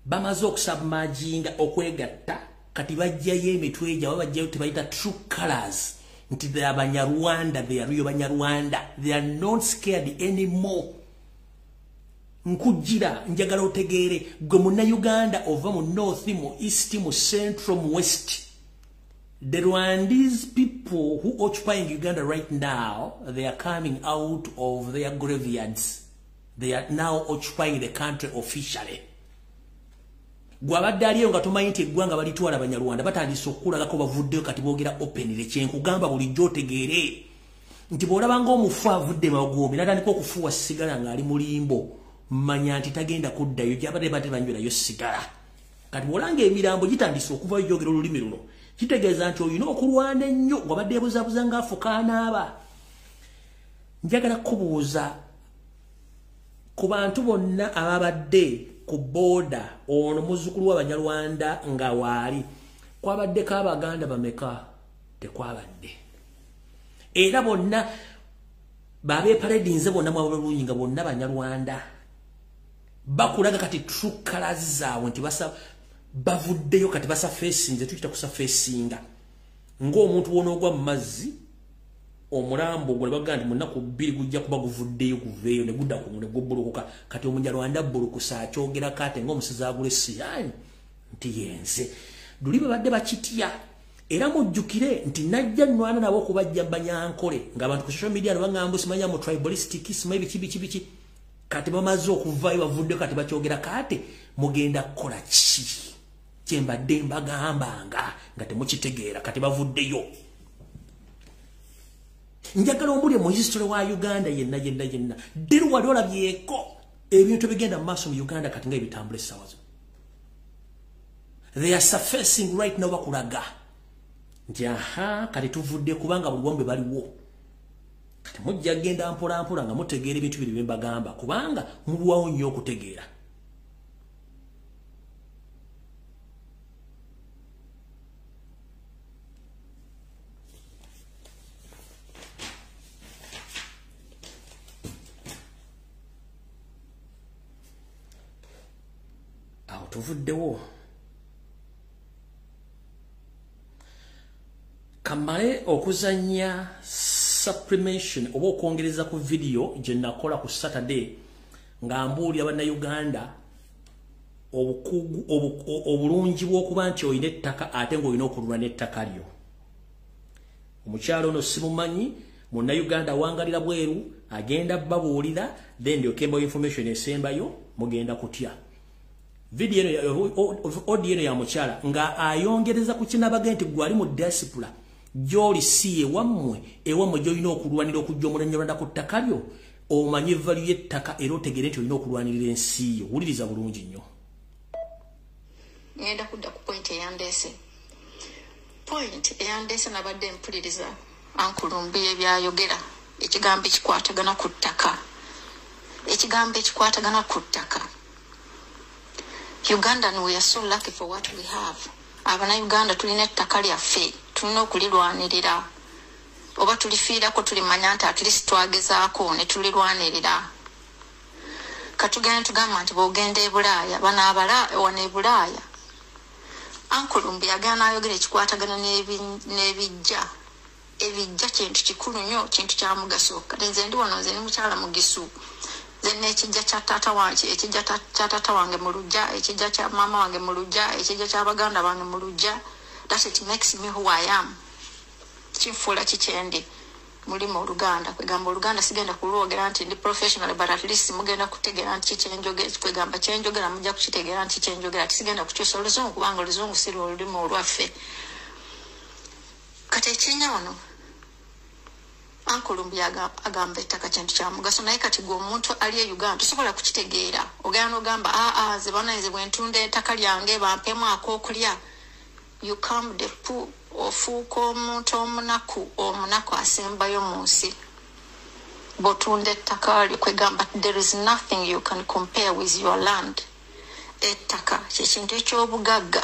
Bamaze okusubmerginga, okwegatta, kati bajjayo emitwe gyabwe, bajjayo tebayita true colors, nti they are Banyarwanda, they are real Banyarwanda, they are not scared anymore. Nkujira njagala otegeere gwe Munnayuganda ova mu north, mu east, mu central, mu west. The Rwandese people who occupying Uganda right now, they are coming out of their graveyards. They are now occupying the country officially. Gwabadde aliyo nga tomanyi nti eggwanga balitwala Abanyarwanda, batandise okukulagako, bavuddeyo kati boogera openly. Kyenkugamba bulijjo otegeere nti bw'olaba ng'omufu avudde magombe n'atandika okufuuwa sigala ng'ali mulimbo, manya nti tagenda kuddayo gyabadde badde banywerayo sigala. Kati bw'olanga emirambo gitandise okuvayo gyogera olulimi luno, kitegeeza nti olina okulwana ennyo. Wabadde ebuzaabuza ng'afuka anaaba. Njagala kubuuza ku bantu bonna ababadde ku booda, ono muzzukulu w'Abanyarwanda nga waali, kwabaddeko Abaganda bameka? Tekwabadde. Era bonna babeepaledinze bonna mwabulungi nga bonna Banyarwanda. Bakulaga kati true colors zaabwe nti bavuddeyo kati basafeesinze, tukiyita kusafeesinga. Ng'omuntu w'onoogwa mu mazzi, omulambo gwe bagamba nti mu nnaku 2 gujja kuba guvuddeyo guveeyo ne gudda ku ne gubbulukuka. Kati Omunyarwanda abbulukusa akyogerako ate ng'omusezi agula essiyaani nti yenze. Luli babadde bakitya. Era mujjukire nti najja nnwana nabo okubajja Banyankole ng'abantu ku social media ne baŋŋamba simanya mu tribalistic simanyi biki biki biki. Kati bamaze okuvaayo bavuddeyo kati bakyogera kate mugenda kukola ki? Kye mbadde mbagambanga nga temukitegeera kati bavuddeyo. Njagala ombulye mu history wa Uganda yenna yenna yenna. Ddiru wali olabyeko ebintu ebigenda mu maaso mu Uganda kati nga ebitambula essaawa zino. They are surfacing right now bakulaga nti aha kati tuvudde kubanga buli wamu baliwo. Kati mujja genda mpola mpola nga mutegeera ebintu biri bye mbagamba kubanga mulwawo nnyo okutegeera. Awo tuvuddewo. Kamale okuzannya supplementation oba okwongereza ku video gye nakola ku Saturday nga mbuulira Bannayuganda obulungi bw'okuba nti olina ettaka ate ng'olina okulula n'ettaka lyo. Omukyalo ono simumanyi, Munnayuganda awangalira bweru, agenda babuulira, then ndyoke mbawa information esembayo mugenda kutya. Video eno, audio eno ya mukyala nga ayongereza ku kinabaga nti gwali mu diaspora gy'oli si ewammwe, ewammwe gy'olina okulwanira okujja Omunyarwanda ku ttaka lyo, omanye value y'ettaka era otegeere nti olina okulwanirira ensi yo. Wuliriza bulungi nnyo. Ngenda kudda ku point eyandeese. Point eyandeese nabadde mpuliriza Uncle Lumbuye byayogera, ekigambo ekikwatagana ku ttaka. Ekigambo ekikwatagana ku ttaka. Ugandan, we are so lucky for what we have. Abannayuganda tulina ettaka lyaffe, tulina okulirwanirira. Oba tulifiirako tulimanya nti at least twagezaako ne tulirwanirira. Katugende tugamba nti bw'ogenda e Bulaaya, bano abala wano e Bulaaya. Uncle Lumbuye agenda n'ayogera ekikwatagana n'ebijja. Ebijja kintu kikulu nnyo, kintu kya mugaso. Kati nze ndi wano, nze ndi mukyala Mugisu. Nze n'ekijja kya taata wange, ekijja kya taata wange mu luggya, ekijja kya maama wange mu luggya, ekijja kya baganda bange mu luggya. That it makes me who I am. Kinfuula kikyendi. Mulimu Oluganda. Kwegamba Oluganda sigenda kulwogera nti ndi professional, but at least mugenda kutegeera nti kyenjogera, kwegamba kyenjogera mujja kukitegeera nti kyenjogera. Sigenda kukyusa Oluzungu kubanga Oluzungu si lwe lulimi olwaffe. Kati ekinnya wano, Uncle Lumbuye agamba ettaka kintu kya mugaso, naye kati gwe omuntu ali e Uganda tosobola kukitegeera. Ogenda n'ogamba aa nze bannange bwe ntunda ettaka lyange bampemu ak'okulya. You come the poor, ofuuka omuntu omunaku, omunaku asembayo mu nsi. Bw'otunda ettaka lyo kwegamba there is nothing you can compare with your land. Ettaka kye kintu eky'obugagga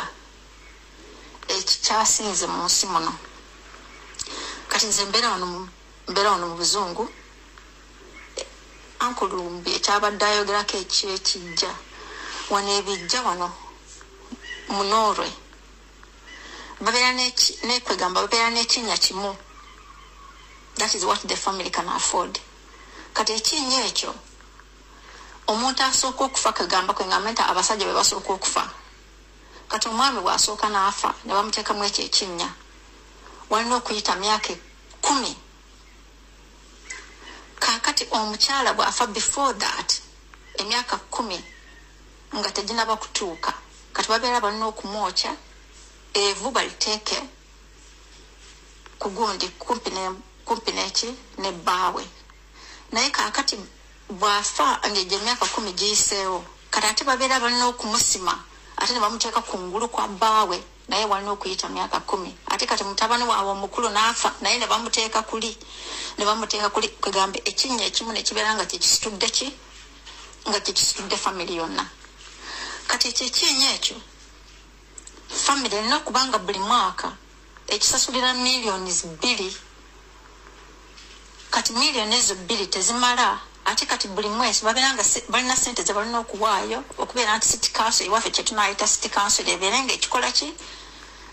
ekikyasinze mu nsi muno. Kati nze mbeera wano mu buzungu. Uncle Lumbuye ekyabadde ayogerako ekyekijja wano, ebijja wano mu Norway babeera nekwegamba babeera n'ekinnya kimu. That is what the family can afford. Kati ekinnya ekyo omuntu asooka okufa, kwegamba kwegamba nti abasajja be basooka okufa. Kati omwami bw'asooka n'afa ne bamuteekamu ekyo ekinnya, walina okuyita myaka 10. Kaakati omukyala bw'afa before that emyaka 10 nga teginaba kutuuka, kati babeera balina okumwokya evu baliteeke ku gundi kumpi n'eki ne bbaawe. Naye kaakati bw'afa ng'egyo emyaka 10 giyiseewo, kati ate babeera balina okumusima ate ne bamuteeka ku ngulu kwa bbaawe, naye walina okuyita myaka 10. Ate kati mutabani waabwe omukulu n'afa, naye ne bamuteeka kuli, ne bamuteeka kuli. Kwegamba ekinnya ekimu ne kibeera nga kyekisitudde ki, nga kyekisitudde family yonna. Kati ekyo ekinnya ekyo family erina okubanga buli mwaka ekisasulira millions 2 Kati miliyoni ezo 2 tezimala. Ate kati buli mwezi babeera nga balina ssente ze balina okuwaayo okubeera nti city council ewaffe kye tunaayita city council ebeere ng'ekikola ki,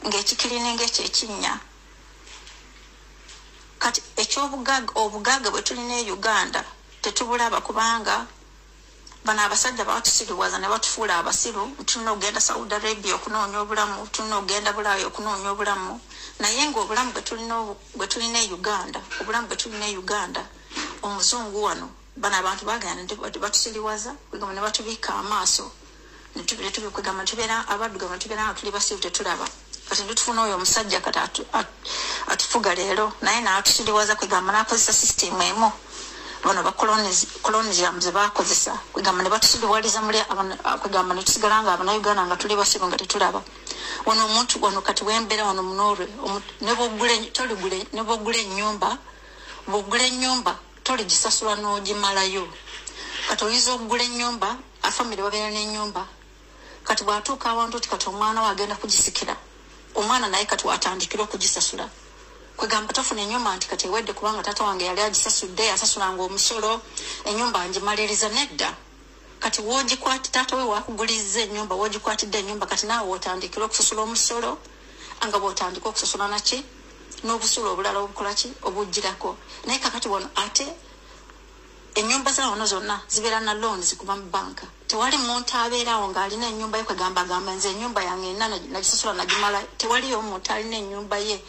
ng'ekikirininga ekyo ekinnya. Kati eky'obugagga, obugagga bwe tulina e Uganda tetubulaba, kubanga bano abasajja batusiriwaza ne batufuula abasiru. Tulina okugenda Saudi Arabia okunoonya obulamu, tulina okugenda Bulaaya okunoonya obulamu, naye ng'obulamu bwe tulina e Uganda, obulamu bwe tulina e Uganda, omuzungu wano bano abantu bagenda batusiriwaza, kwegamba ne batubikka amaaso, kwegamba tubeera abaddugavu, tubeera nga tuli basiru, tetulaba. Kati ntitufuna oyo omusajja kati atufuga leero, naye n'atusiriwaza, kwegamba n'akozesa sisitimu emu bano ba colonialism ze bakozesa, kwegamba ne batusiriwaliza muli, kwegamba ne tusigala nga Abannayuganda nga tuli basiru nga tetulaba. Wano omuntu wano kati wembeera wano mu Norway, ne bw'ogula ennyumba, bw'ogula ennyumba toligisasula n'ogimalayo. Kati oyinza okugula ennyumba, afamire babeera n'ennyumba, kati bw'atuuka awantu oti kati omwana we agenda kugisikira, omwana naye kati watandikira okugisasula. Kwegamba tofuna ennyumba nti kati ewedde kubanga taata wange yali agisasudde, asasulanga omusolo, ennyumba ngimaliriza. Nedda. Kati w'ogikwati, taata we wakuguliza ennyumba, w'ogikwatidde ennyumba, kati naawe w'otandikira okusasula omusolo, nga bw'otandika okusasula naki n'obusuulu obulala obukola ki, obujjirako. Naye kakati wano ate ennyumba za wano zonna zibeera na loans kuva mu banka. Tewali muntu abeerawo ng'alina ennyumba ye kwegamba agamba nze ennyumba yange enna nagisasula nagimala. Tewaliyo omuntu alina ennyumba ye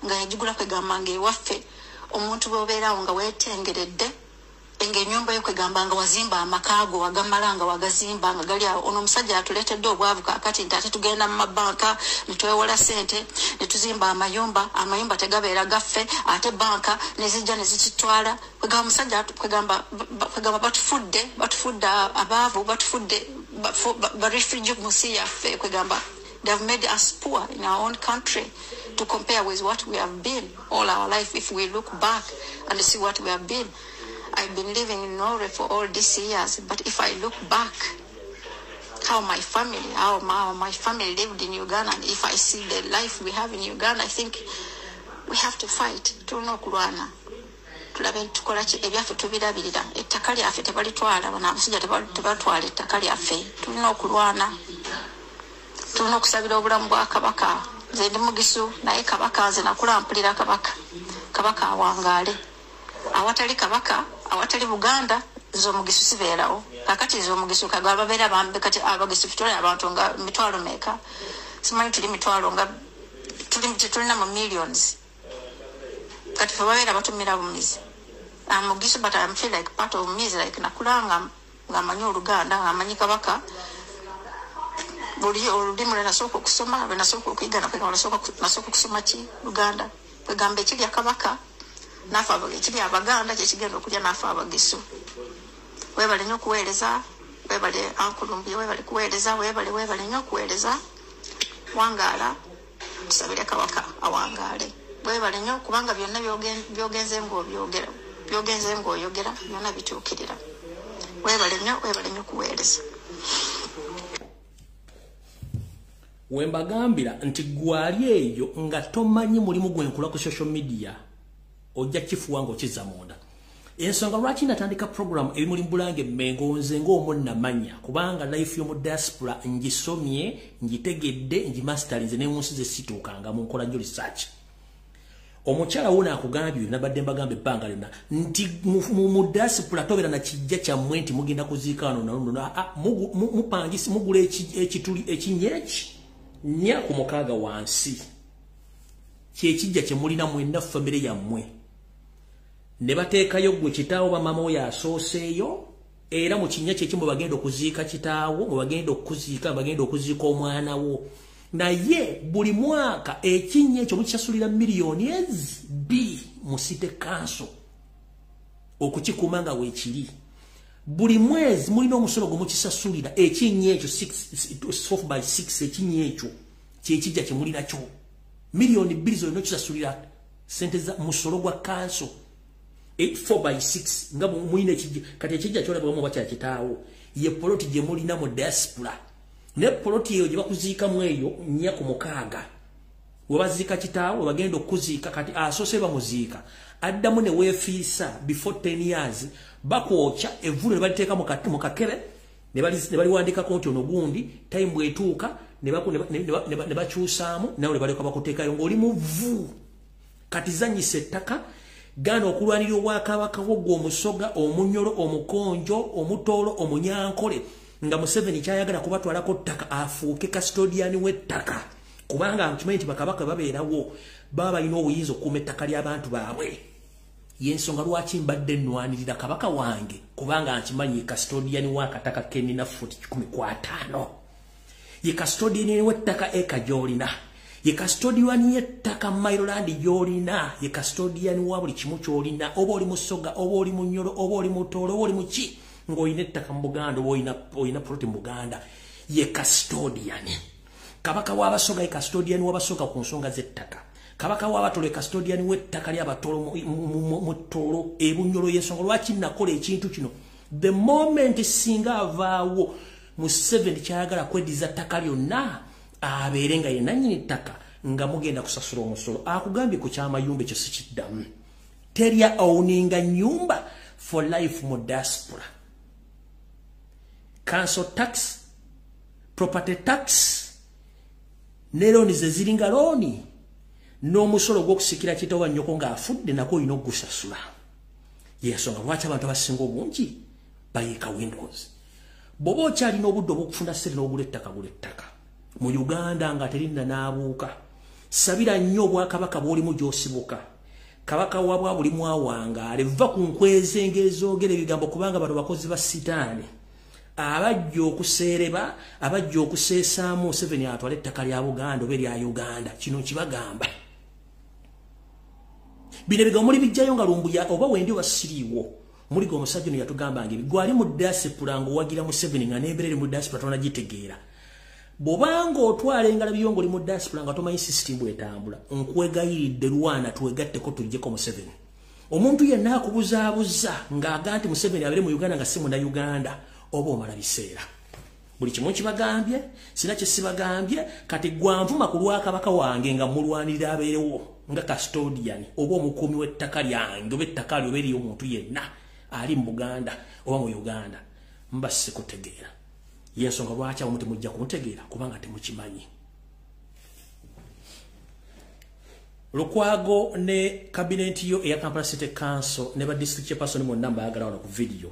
nga yagigula kwegamba ng'ewaffe omuntu bw'obeerawo nga weetengeredde ng'ennyumba yo kwegamba nga wazimba amaka go wagamala nga wagazimba nga gali awo. Ono omusajja atuleetedde obwavu kaakati nti ate tugenda mu mabanka ne twewola ssente ne tuzimba amayumba, amayumba tegabeera gaffe, ate banka ne zijja ne zikitwala. Kwegamba omusajja kwegamba batufudde abaavu, batufudde ba refugee mu nsi yaffe. Kwegamba they have made us poor in our own country to compare with what we have been all our life. If we look back and see what we have been, I've been living in Norway for all these years, but if I look back how my family lived in Uganda, and if I see the life we have in Uganda, I think we have to fight. Tulina okulwana tulabe tukola ki, ebyaffe tubirabirira, ettaka lyaffe tebalitwala, bano abasajja tebatwala ettaka lyaffe. Tulina okulwana, tulina okusabira obulamu bwa Kabaka. Nze ndi Mugisu, naye Kabaka nze nakula mpulira Kabaka. Kabaka awangaale. Awatali Kabaka, awatali Buganda, nze Omugisu sibeerawo. Kakati nze Omugisu kagaba babeera bambe, kati Abagisu tutwale abantu nga mitwalo meka, simanyi tuli mitwalo nga tulina mu millions. Kati fe babeera batumira bumizi. I'm Mugisu, but I feel like part of me is like nakula nga manyi Oluganda, nga manyi Kabaka. Buli olulimi lwe nasooka okusoma, lwe nasooka okuyiga, nasooka okusoma ki Luganda. Kwegamba ekirya Kabaka naafe ekiri Abaganda kyekigenda okulya naafe Abagisu. Weebale nnyo okuweereza, weebale Uncle, weebale kuweereza, weebale nnyo okuweereza. Wangaala, tusabire Kabaka awangaale. Weebale nnyo kubanga byonna byogenze ng'obyogera, byogenze ng'oyogera byonna bituukirira. Weebale nnyo okuweereza. Wembagambira nti gwali eyo nga tomanyi mulimu gwe nkola ku social media, ojja kifuwa ng'okizza munda. Ensonga lwaki natandika program ebimuli Bulange Mmengo nze ng'omunnamanya, kubanga life y'omu diaspora ngisomye, ngitegedde, ngimastarinze ne mu nsi ze situukanga mu nkola nnyo research. Omukyala wuno akugambye, nabadde mbagamba ebbanga lyonna nti mu diaspora tobeera na kijja kyammwe nti mugenda kuziika wano mupangisa, mugula ekituli ekinnya eki 4 ku 6 wansi, kyekijja kye mulina mwenna famire yammwe. Ne bateekayo gwe kitaawo ba maama oyo asooseeyo, era mu kinnya kye kimu bagenda okuziika kitaawo, mwe bagenda okuziika, bagenda okuziika omwana wo. Naye buli mwaka ekinnya ekyo mukisasulira miliyoni 2 mu city council okukikuuma nga weekiri. Buli mwezi mulina omusolo gwe mukisasulira ekinnya ekyo 4 by 6. Ekinnya ekyo kyekijja kye mulinakyo, miliyoni 2 zolina okisasulira sente za musolo gwa council 4 by 6 nga mulina ekijja. Kati ekijja kyolabwamu oba kya kitaawo ye poloti gye mulina mu diaspora, ne poloti eyo gye bakuziikamu eyo 4 ku 6 we baziika kitaawo, we bagenda okuziika. Kati asoose bamuziika, Addamu ne weefiisa before 10 years, bakwokya evvu ne baliteeka mu kakebe ne baliwandikako nti ono gundi, time bw'etuuka ne bakyusaamu nawe ne baleka bakuteekayo ng'oli mu vvu. Kati zanyisa ettaka, gaana okulwanirira obwakabaka bwo ggwe Omusoga, Omunyolo, Omukonjo, Omutoolo, Omunyankole, nga Museveni kyayagala kubatwalako ttaka afuuke custodian w'ettaka. Kubanga nkimanyi nti bakabaka babeerawo baba balina obuyinza okukuuma ettaka ly'abantu baabwe. Y'ensonga lwaki mbadde nnwanirira kabaka wange, kubanga nkimanyi custodian w'akataka ke nnina futi 150. Ye custodian w'ettaka eka gy'olina, ye custodian y'ettaka Maryland gy'olina, ye custodian wa buli kimu ky'olina, oba oli Musoga, oba oli Munyolo, oba oli Mutoolo, oba oli muki, ng'olina ettaka mu Buganda, oba olina plot mu Buganda, ye custodian. Kabaka w'Abasoga ye custodian w'Abasoga ku nsonga z'ettaka. Kabaka w'Abatolo ye custodian w'ettaka ly'Abatolo mu Toolo e Bunyolo. Y'ensonga lwaki nakola ekintu kino. The moment singa avaawo Museveni kyayagala kweddiza ttaka lyonna, abeere nga ye nannyini ttaka, nga mugenda kusasula omusolo. Akugambye ku ky'amayumba ekyo sikiddamu. Terya owninga nnyumba for life mu diaspora. Council tax, property tax, ne looni ze ziringa looni, n'omusolo gw'okusikira kitaawo nnyoko ng'afudde nako olina okugusasula. Y'ensonga lwaki abantu abasinga obungi bayiika windows. Bw'oba okyalina obudde obw'okufuna ssente n'ogula ettaka, gula ettaka. Mu Uganda nga terinna n'abuuka, sabira nnyo obwakabaka bw'olimu gy'osibuka. Kabaka wabwa buli mwawangaale, va ku nkweze ng'ezoogera ebigambo, kubanga bano bakozi ba sitaani abajja okuseereba, abajja okuseesaamu Museveni atwale ettaka lya Buganda oba erya Uganda. Kino kibagamba. Bino ebigambo muli bijjayo nga Lumbuya oba wendi oba siriiwo. Muligo omusajja ono yatugambanga ebi, gwali mu diaspora ng'owagira Museveni nga n'embeera eri mu diaspora tonagitegeera. Bw'obanga otwala engalabi yo ng'oli mu diaspora nga tomanyi system bw'etambula, nkwegayiridde lwana twegatteko tuggyeko Museveni. Omuntu yenna akubuzaabuza ng'aga nti Museveni abeere mu Uganda nga si Munnayuganda, oba omala biseera. Buli kimu kibagambye, sina kye sibagambye, kati gwanvuma ku lwa kabaka wange nga mulwanirira abeerewo nga custodian oba omukuumi w'ettaka lyange oba ettaka lyo oba ery'omuntu yenna ali mu Buganda oba mu Uganda, mba sikutegeera. Y'ensonga lwaki abamu temujja kuntegeera, kubanga temukimanyi. Lukwago ne kabineti yo eya Kampala City Council ne ba district chairperson mwenna mbaagala wano ku video.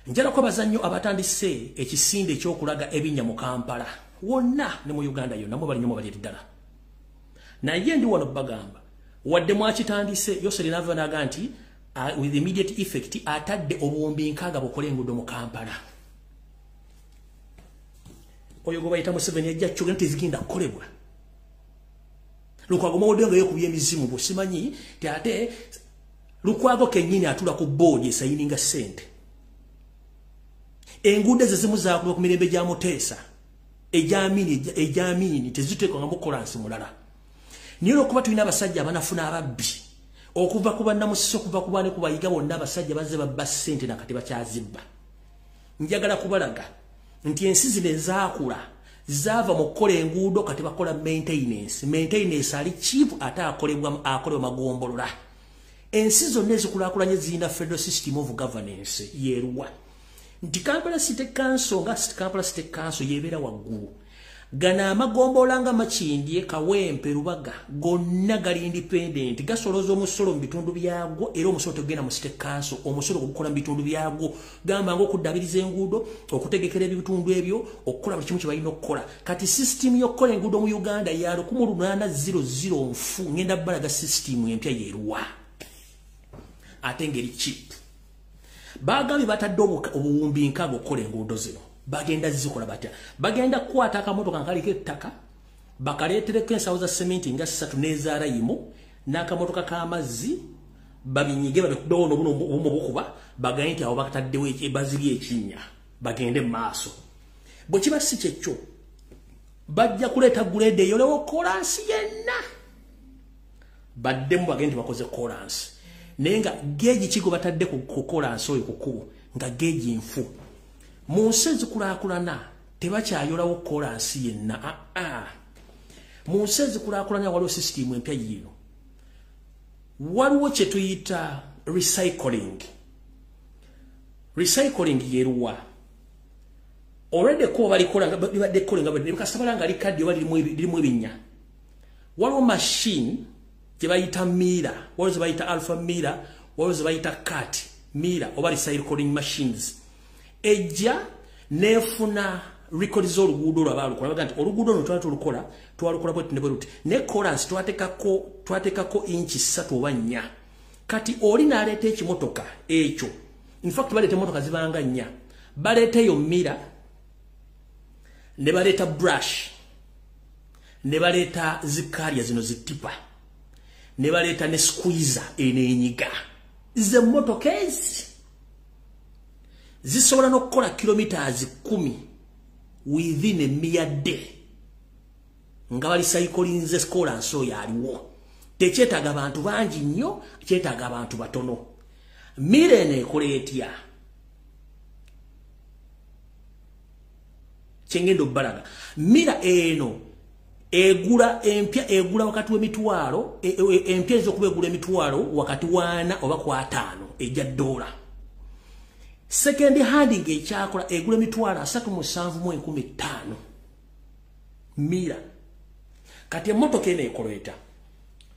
Njala kwebaza nnyo abatandise ekisinde eky'okulaga ebinnya mu Kampala wonna ne mu Uganda yonna, mwe bali nnyo mwe bali ddala. Naye ndi wano bagamba, wadde mwakitandise, Yoseri n'ava n'aga nti with immediate effect atadde obuwumbi 60 bukola enguudo mu Kampala. Oyo gwe bayita Museveni ajja kyogera nti zigenda kukolebwa. Lukwago mawodde nga yeekubye emizimu bwe simanyi ti ate Lukwago kennyini atula ku boodi esayininga ssente. Enguudo ezo zimu zaakulwa ku mirembe gya Muteesa, egy'Amini teziteekwangamu kolansi mulala. Naye olw'okuba tulina abasajja abanafu n'ababbi, okuva ku bannamusisi, okuva ku baani ku bayiga bonna abasajja bazze babba ssente nakati bakyazibba. Njagala kubalaga nti ensi zino ezaakula zaava mu kukola enguudo kati bakola maintenance. Maintenance ali cheap ate akolebwa magombolola. Ensi zonna ezikulaakulanye zirina federal system of governance yeeruwa. Nti Kampala City Council nga Kampala City Council yebeera waggulu. Gano amagombolola nga Makindye, Kawempe, Rubaga gonna gali independent, gasolooza omusolo mu bitundu byagwo, era omusolo tegugenda mu City Council, omusolo gukola mu bitundu byagwo, gamba ng'okuddabiriza enguudo, okutegekera ebitundu ebyo, okukola buli kimu kye balina okukola. Kati system y'okukola enguudo mu Uganda ya 1800 nfu, ngenda balaga system empya yeeruwa. Ate ngeri cheap. Bagambye batadde obuwumbi 60 okukola enguudo zino. Bagenda zikola batya? Bagenda kukwata akamotoka nkaliko ettaka, bakaleetereko ensawo za sementi nga 3 n'eza layimu, n'akamotoka k'amazzi, babinyige babikubewo n'obuno obumu bukuba, bagende nti awo bataddewo bazibye ekinnya, bagende mu maaso. Bwe kiba si kyekyo, bajja kuleeta guleede eyolewo kolansi yenna. Baddemu bagende bakoze kolansi. Naye nga geegi ki gwe batadde ku kolansi oyo ku kkubo, nga geegi nfu. Mu nsi ezikulaakulana tebakyayolawo kolansi yenna. Mu nsi ezikulaakulanya waliwo sisitimu empya yiino. Waliwo kye tuyita recycling. Recycling yeruwa. Already ko balikola libadde kola nga kasabala nga likadde oba lirimu ebinnya. Waliwo machine gye bayita mira, waliwo ze bayita alpha mira, waliwo ze bayita cat mira oba recycling machines. Ejja nefuna record z'oluguudo lw'abalukola baga nti oluguudo luno twali tulukola twalukola bwe ne bwe luti ne chorus twatekako inchi 3 oba 4. Kati oli n'aleeta ekimotoka ekyo, in fact baleeta emmotoka zibanga 4, baleeta eyo mira ne baleeta brush ne baleeta zikaria zino zitipa ne baleeta ne squeezer enenyiga. Ze mmotoka ezi zisobola n'okukola kilometers 10 within a mere day nga bali cyclinze kolansi oyo aliwo. Tekyetaaga bantu bangi nnyo, kyetaaga abantu batono. Mira eno ekola etya? Kyengenda obbalaga. Mira eno egula empya egula wakati w'emitwalo, empya eyinza okuba egula emitwalo wakati wa4 oba ku 5 ejja dola. Second hand ng'ekyakola egula emitwalo 375,500 mira. Kati emmotoka eno ekola etya?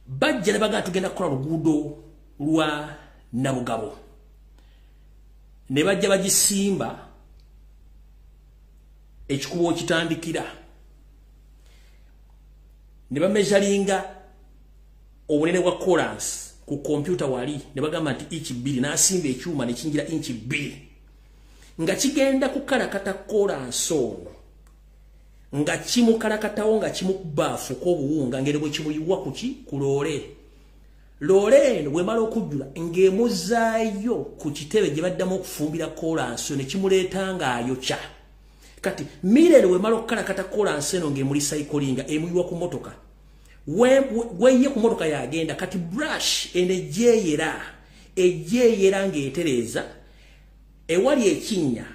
Bajja ne bagamba tugenda kukola luguudo lwa Nabugabo. Ne bajja bagisimba ekikubo kitandikira. Ne bameasuringa obunene bwa kolansi ku kompyuta wali ne bagamba nti inchi 2, n'asimba ekyuma ne kingira inchi 2. Nga kigenda kukalakata kolansi ono, nga kimukalakatawo nga kimukubaafu k'obuwunga ngeri bwe kimuyiwa ku ki ku loole. Loole eno bw'emala okujjula ng'emuzaayo ku kitebe gye baddamu okufumbira kolansi ne kimuleeta ng'ayokya. Kati mira eno bw'emala okukalakata kolansi eno ng'emulisaikolinga emuyiwa ku mmotoka. Weye ku mmotoka yagenda. Kati brush eno ejjeeyera ng'etereeza ewali ekinnya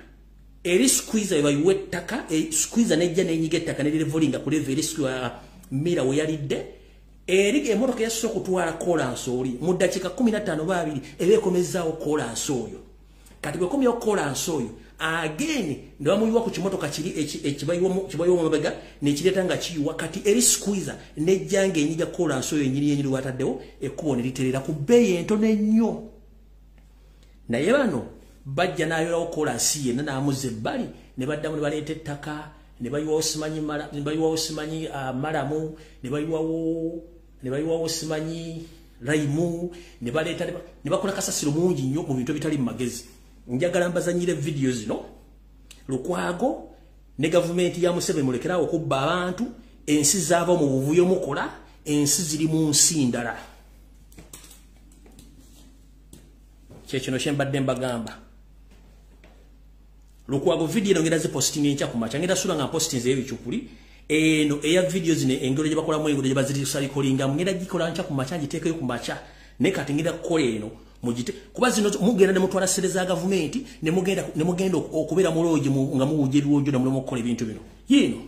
eri squeezer ebayiwa ettaka, squeezer nejja n'enyiga ettaka ne lirevolinga ku level eri mira we yalidde. Eri emmotoka yasoose okutwala kolansi oli mu ddakiika 15 oba 20 eba ekomezaawo kolansi oyo. Kati bw'ekomyewo kolansi oyo again ne bamuyiwa ku kimotoka kiri ekibayiwa mabega ne kireeta nga kiyiwa. Kati eri squeezer nejja ng'enyiga kolansi oyo ennyini yennyini lwataddewo, ekkubo ne literera ku bbeeyi entono ennyo. Naye bano bajja n'ayolawo kolansi yenna n'amuzza ebbali ne baddamu ne baleeta ettaka ne bayiwawo simanyi ne bayiwawo simanyi malamu ne bayiwawo simanyi laimu ne baleeta ne bakola kasasiro mungi nnyo mu bintu ebitali mu magezi. Njagala mbazanyire vidiyo zino. Lukwago ne gavumenti ya Museveni mulekerawo okubba abantu, ensi zaava mu buvuyo mukola, ensi ziri mu nsi ndala. Kyekino kye mbadde mbagamba. Lukwago vidiyo eno ngenda zipositinga enkya ku makya, ngenda sula nga mpositinze ebicupuli eno eya vidiyo zino engero gye bakolamu engero gye bazirisalikolingamu ngenda gikola nkya ku makya, ngiteekeyo ku makya. Naye kati ngenda kukola eno mugite kuba zino mugenda ne mutwala ssente za gavumenti ne mugenda okubeera mu loogi nga muwujja ebiwojjo ne mulema okukola ebintu bino. Yiino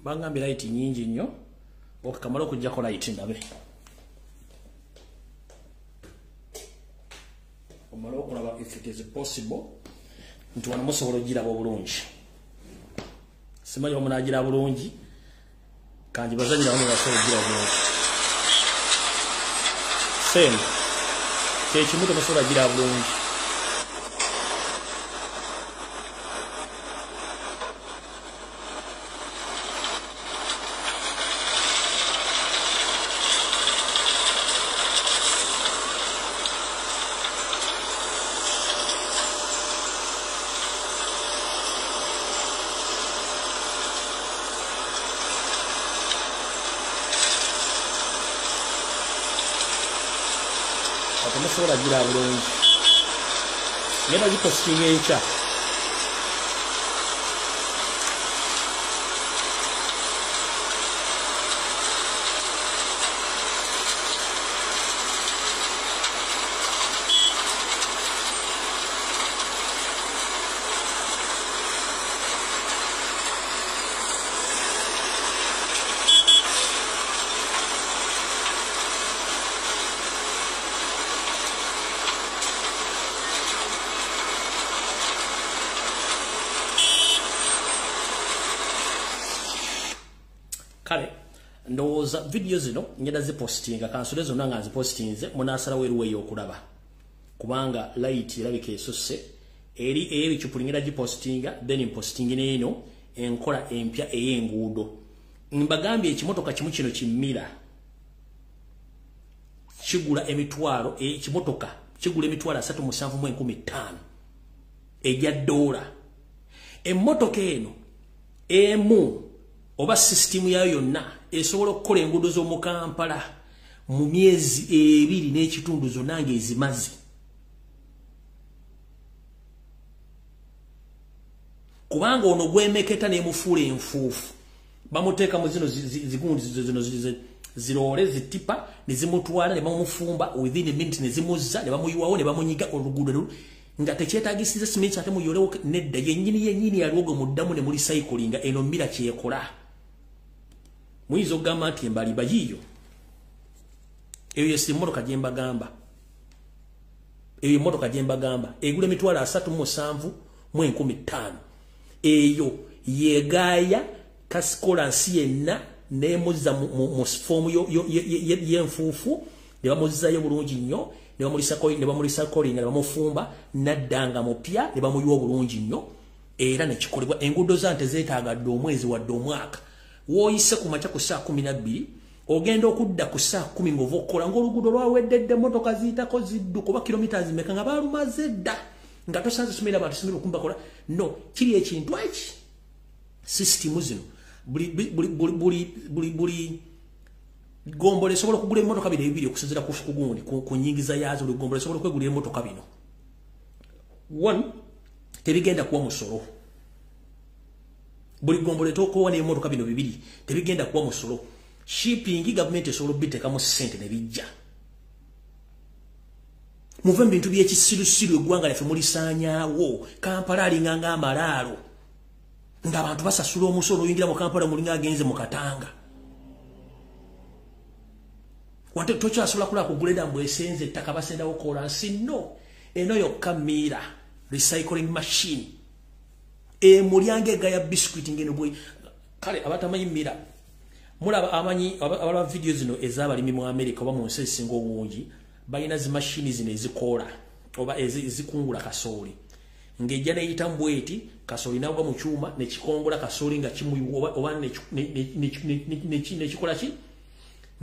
Bangambye light nyingi nnyo. Okamala okuggyako light ndabe. Omala okulaba if it is possible nti wano musobola ogiraba obulungi. Simanyi oba munaagira bulungi, kangi bazanyira wano basobola ogira bulungi. Same kyekimu temusobola gira bulungi. Temusobola gira bulungi. Ngenda gipositinga enkya. Kale ndowooza video zino ngenda zipostinga, kansule zonna nga nzipostinze, munaasalawo eruweeyo okulaba, kubanga light erabika esusse eri ey'ebicupuli. Ngenda gipostinga, then mpostingi n'eno enkola empya ey'enguudo. Mbagambye ekimotoka kimu kino kimmira kigula emitwalo, ekimotoka kigula 375,500 egya dola. Emmotoka eno emu oba system yayo yonna esobola okukola enguudo z'omu Kampala mu myezi 2 n'ekitundu zonna ng'ezimaze. Kubanga ono gwemeketa n'emufuula enfuufu, bamuteeka mu zino zigundi zino ziroole zitipa ne zimutwala ne bamufumba within a minute ne zimuzza ne bamuyiwawo ne bamunyiga oluguudo nga tekyetaagisiza siminti ate muyolewo nedda. Yennyini yennyini yaliwogo muddamu ne muli cycling. Eno mmira kyekola. Muyinza okugamba nti embalimba yiiyo. Eyo yesi emmotoka gye mbagamba. Eyo emmotoka gye mbagamba egula 375,500. Eyo yegaaya kasikola nsi yenna n'emuzza mu foomu y'enfuufu ne bamuzzayo bulungi nnyo, ne bamulisa kolinga ne bamufumba n'addanga mupya ne bamuyiwa obulungi nnyo. Era ne kikolebwa. Enguudo za nte zeetaagadde omwezi wadde omwaka. W'oyise ku makya ku ssaawa 12 ogenda okudda ku ssaawa 10 ng'ova okukola ng'oluguudo lwawedde dda, emmotoka ziyitako zidduka oba kilomita zimeka nga baalumaze dda, nga tosanze somera abantu somera okumbakola. No, kiri ekintu eki sisitimu zino buli buli buli buli buli buli gombola esobola okugula emmotoka bino ebibiri okusinziira ku gundi ku nnyingiza yaazo. Buli gombola esobola okwegulira emmotoka bino. One, tebigenda kuwa musolo. Buli gombola etookowa n'emmotoka bino bibiri tebigenda kuwa musolo. Shipping gavumenti esobola obiteekamu ssente ne bijja. Muve mu bintu by'ekisirusiru, eggwanga lyaffe mulisaanyaawo. Kampala alinga ng'amalaalo, ng'abantu basasula omusolo. Oyingira mu Kampala mulinga agenze mu Katanga. Wate tokyasobola kulaba kugula edda mbu esenze ettaka basendawo kolansi. No, eno yokka miira recycling machine emulyanga egaya biscuit ngeno bwe. Kale abatamanyi mira, mulaba amanyi abalaba video zino ez'abalimi mu America oba mu nsi ezisinga obungi, balina zi mashini zino ezikoola oba ezikungula kasooli, ng'ejja n'eyita mbweti kasooli n'agwa mu kyuma nekikongola kasooli nga kimuyiwa oba nekikola ki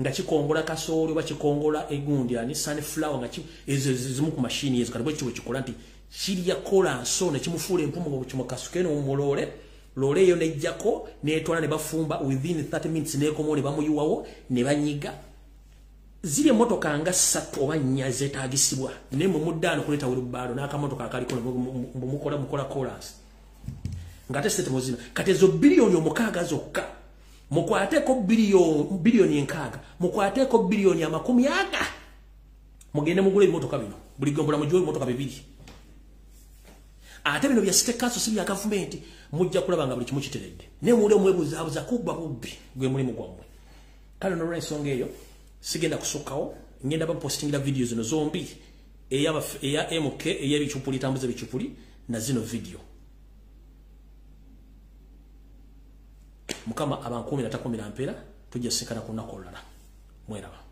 nga kikongola kasooli oba kikongola egundi ani sunflower, nga ezo zimu ku mashini ezo. Kati bwe kityo bwe kikola nti kirya kolanso ne kimufuula empumu nga kimukasuke n'omuloole loole eyo nejjako n'etwala ne bafumba within 30 minutes n'ekomawo ne bamuyiwawo ne banyiga. Ziri emmotoka nga 3 oba 4 zeetaagisibwa, naye mwe muddaano kuleeta wheelbarrow n'akamotoka akaliko mukola mukola kolansi nga ate ssente muzina. Kati ezo 6 biliyoni zokka mukwateko 6 biliyoni, mukwateko 40 biliyoni mugende mugule ebimotoka bino. Buli gombola mugiwe ebimotoka bibiri. Ate bino bya state council si bya gavumenti, mujja kulaba nga buli kimu kiteredde. Naye muli omwebuzaabuza kubba bubbi gwe mulimu gwammwe. Kale n'olwensonga eyo sigenda kusukkawo, ngenda bapostingira video zino zombi, eya MK ey'ebicupuli tambuza ebicupuli na zino video. Mukama abankuumira takuumira mpeera, tujja sinkana ku lunaku olulala. Mweraba.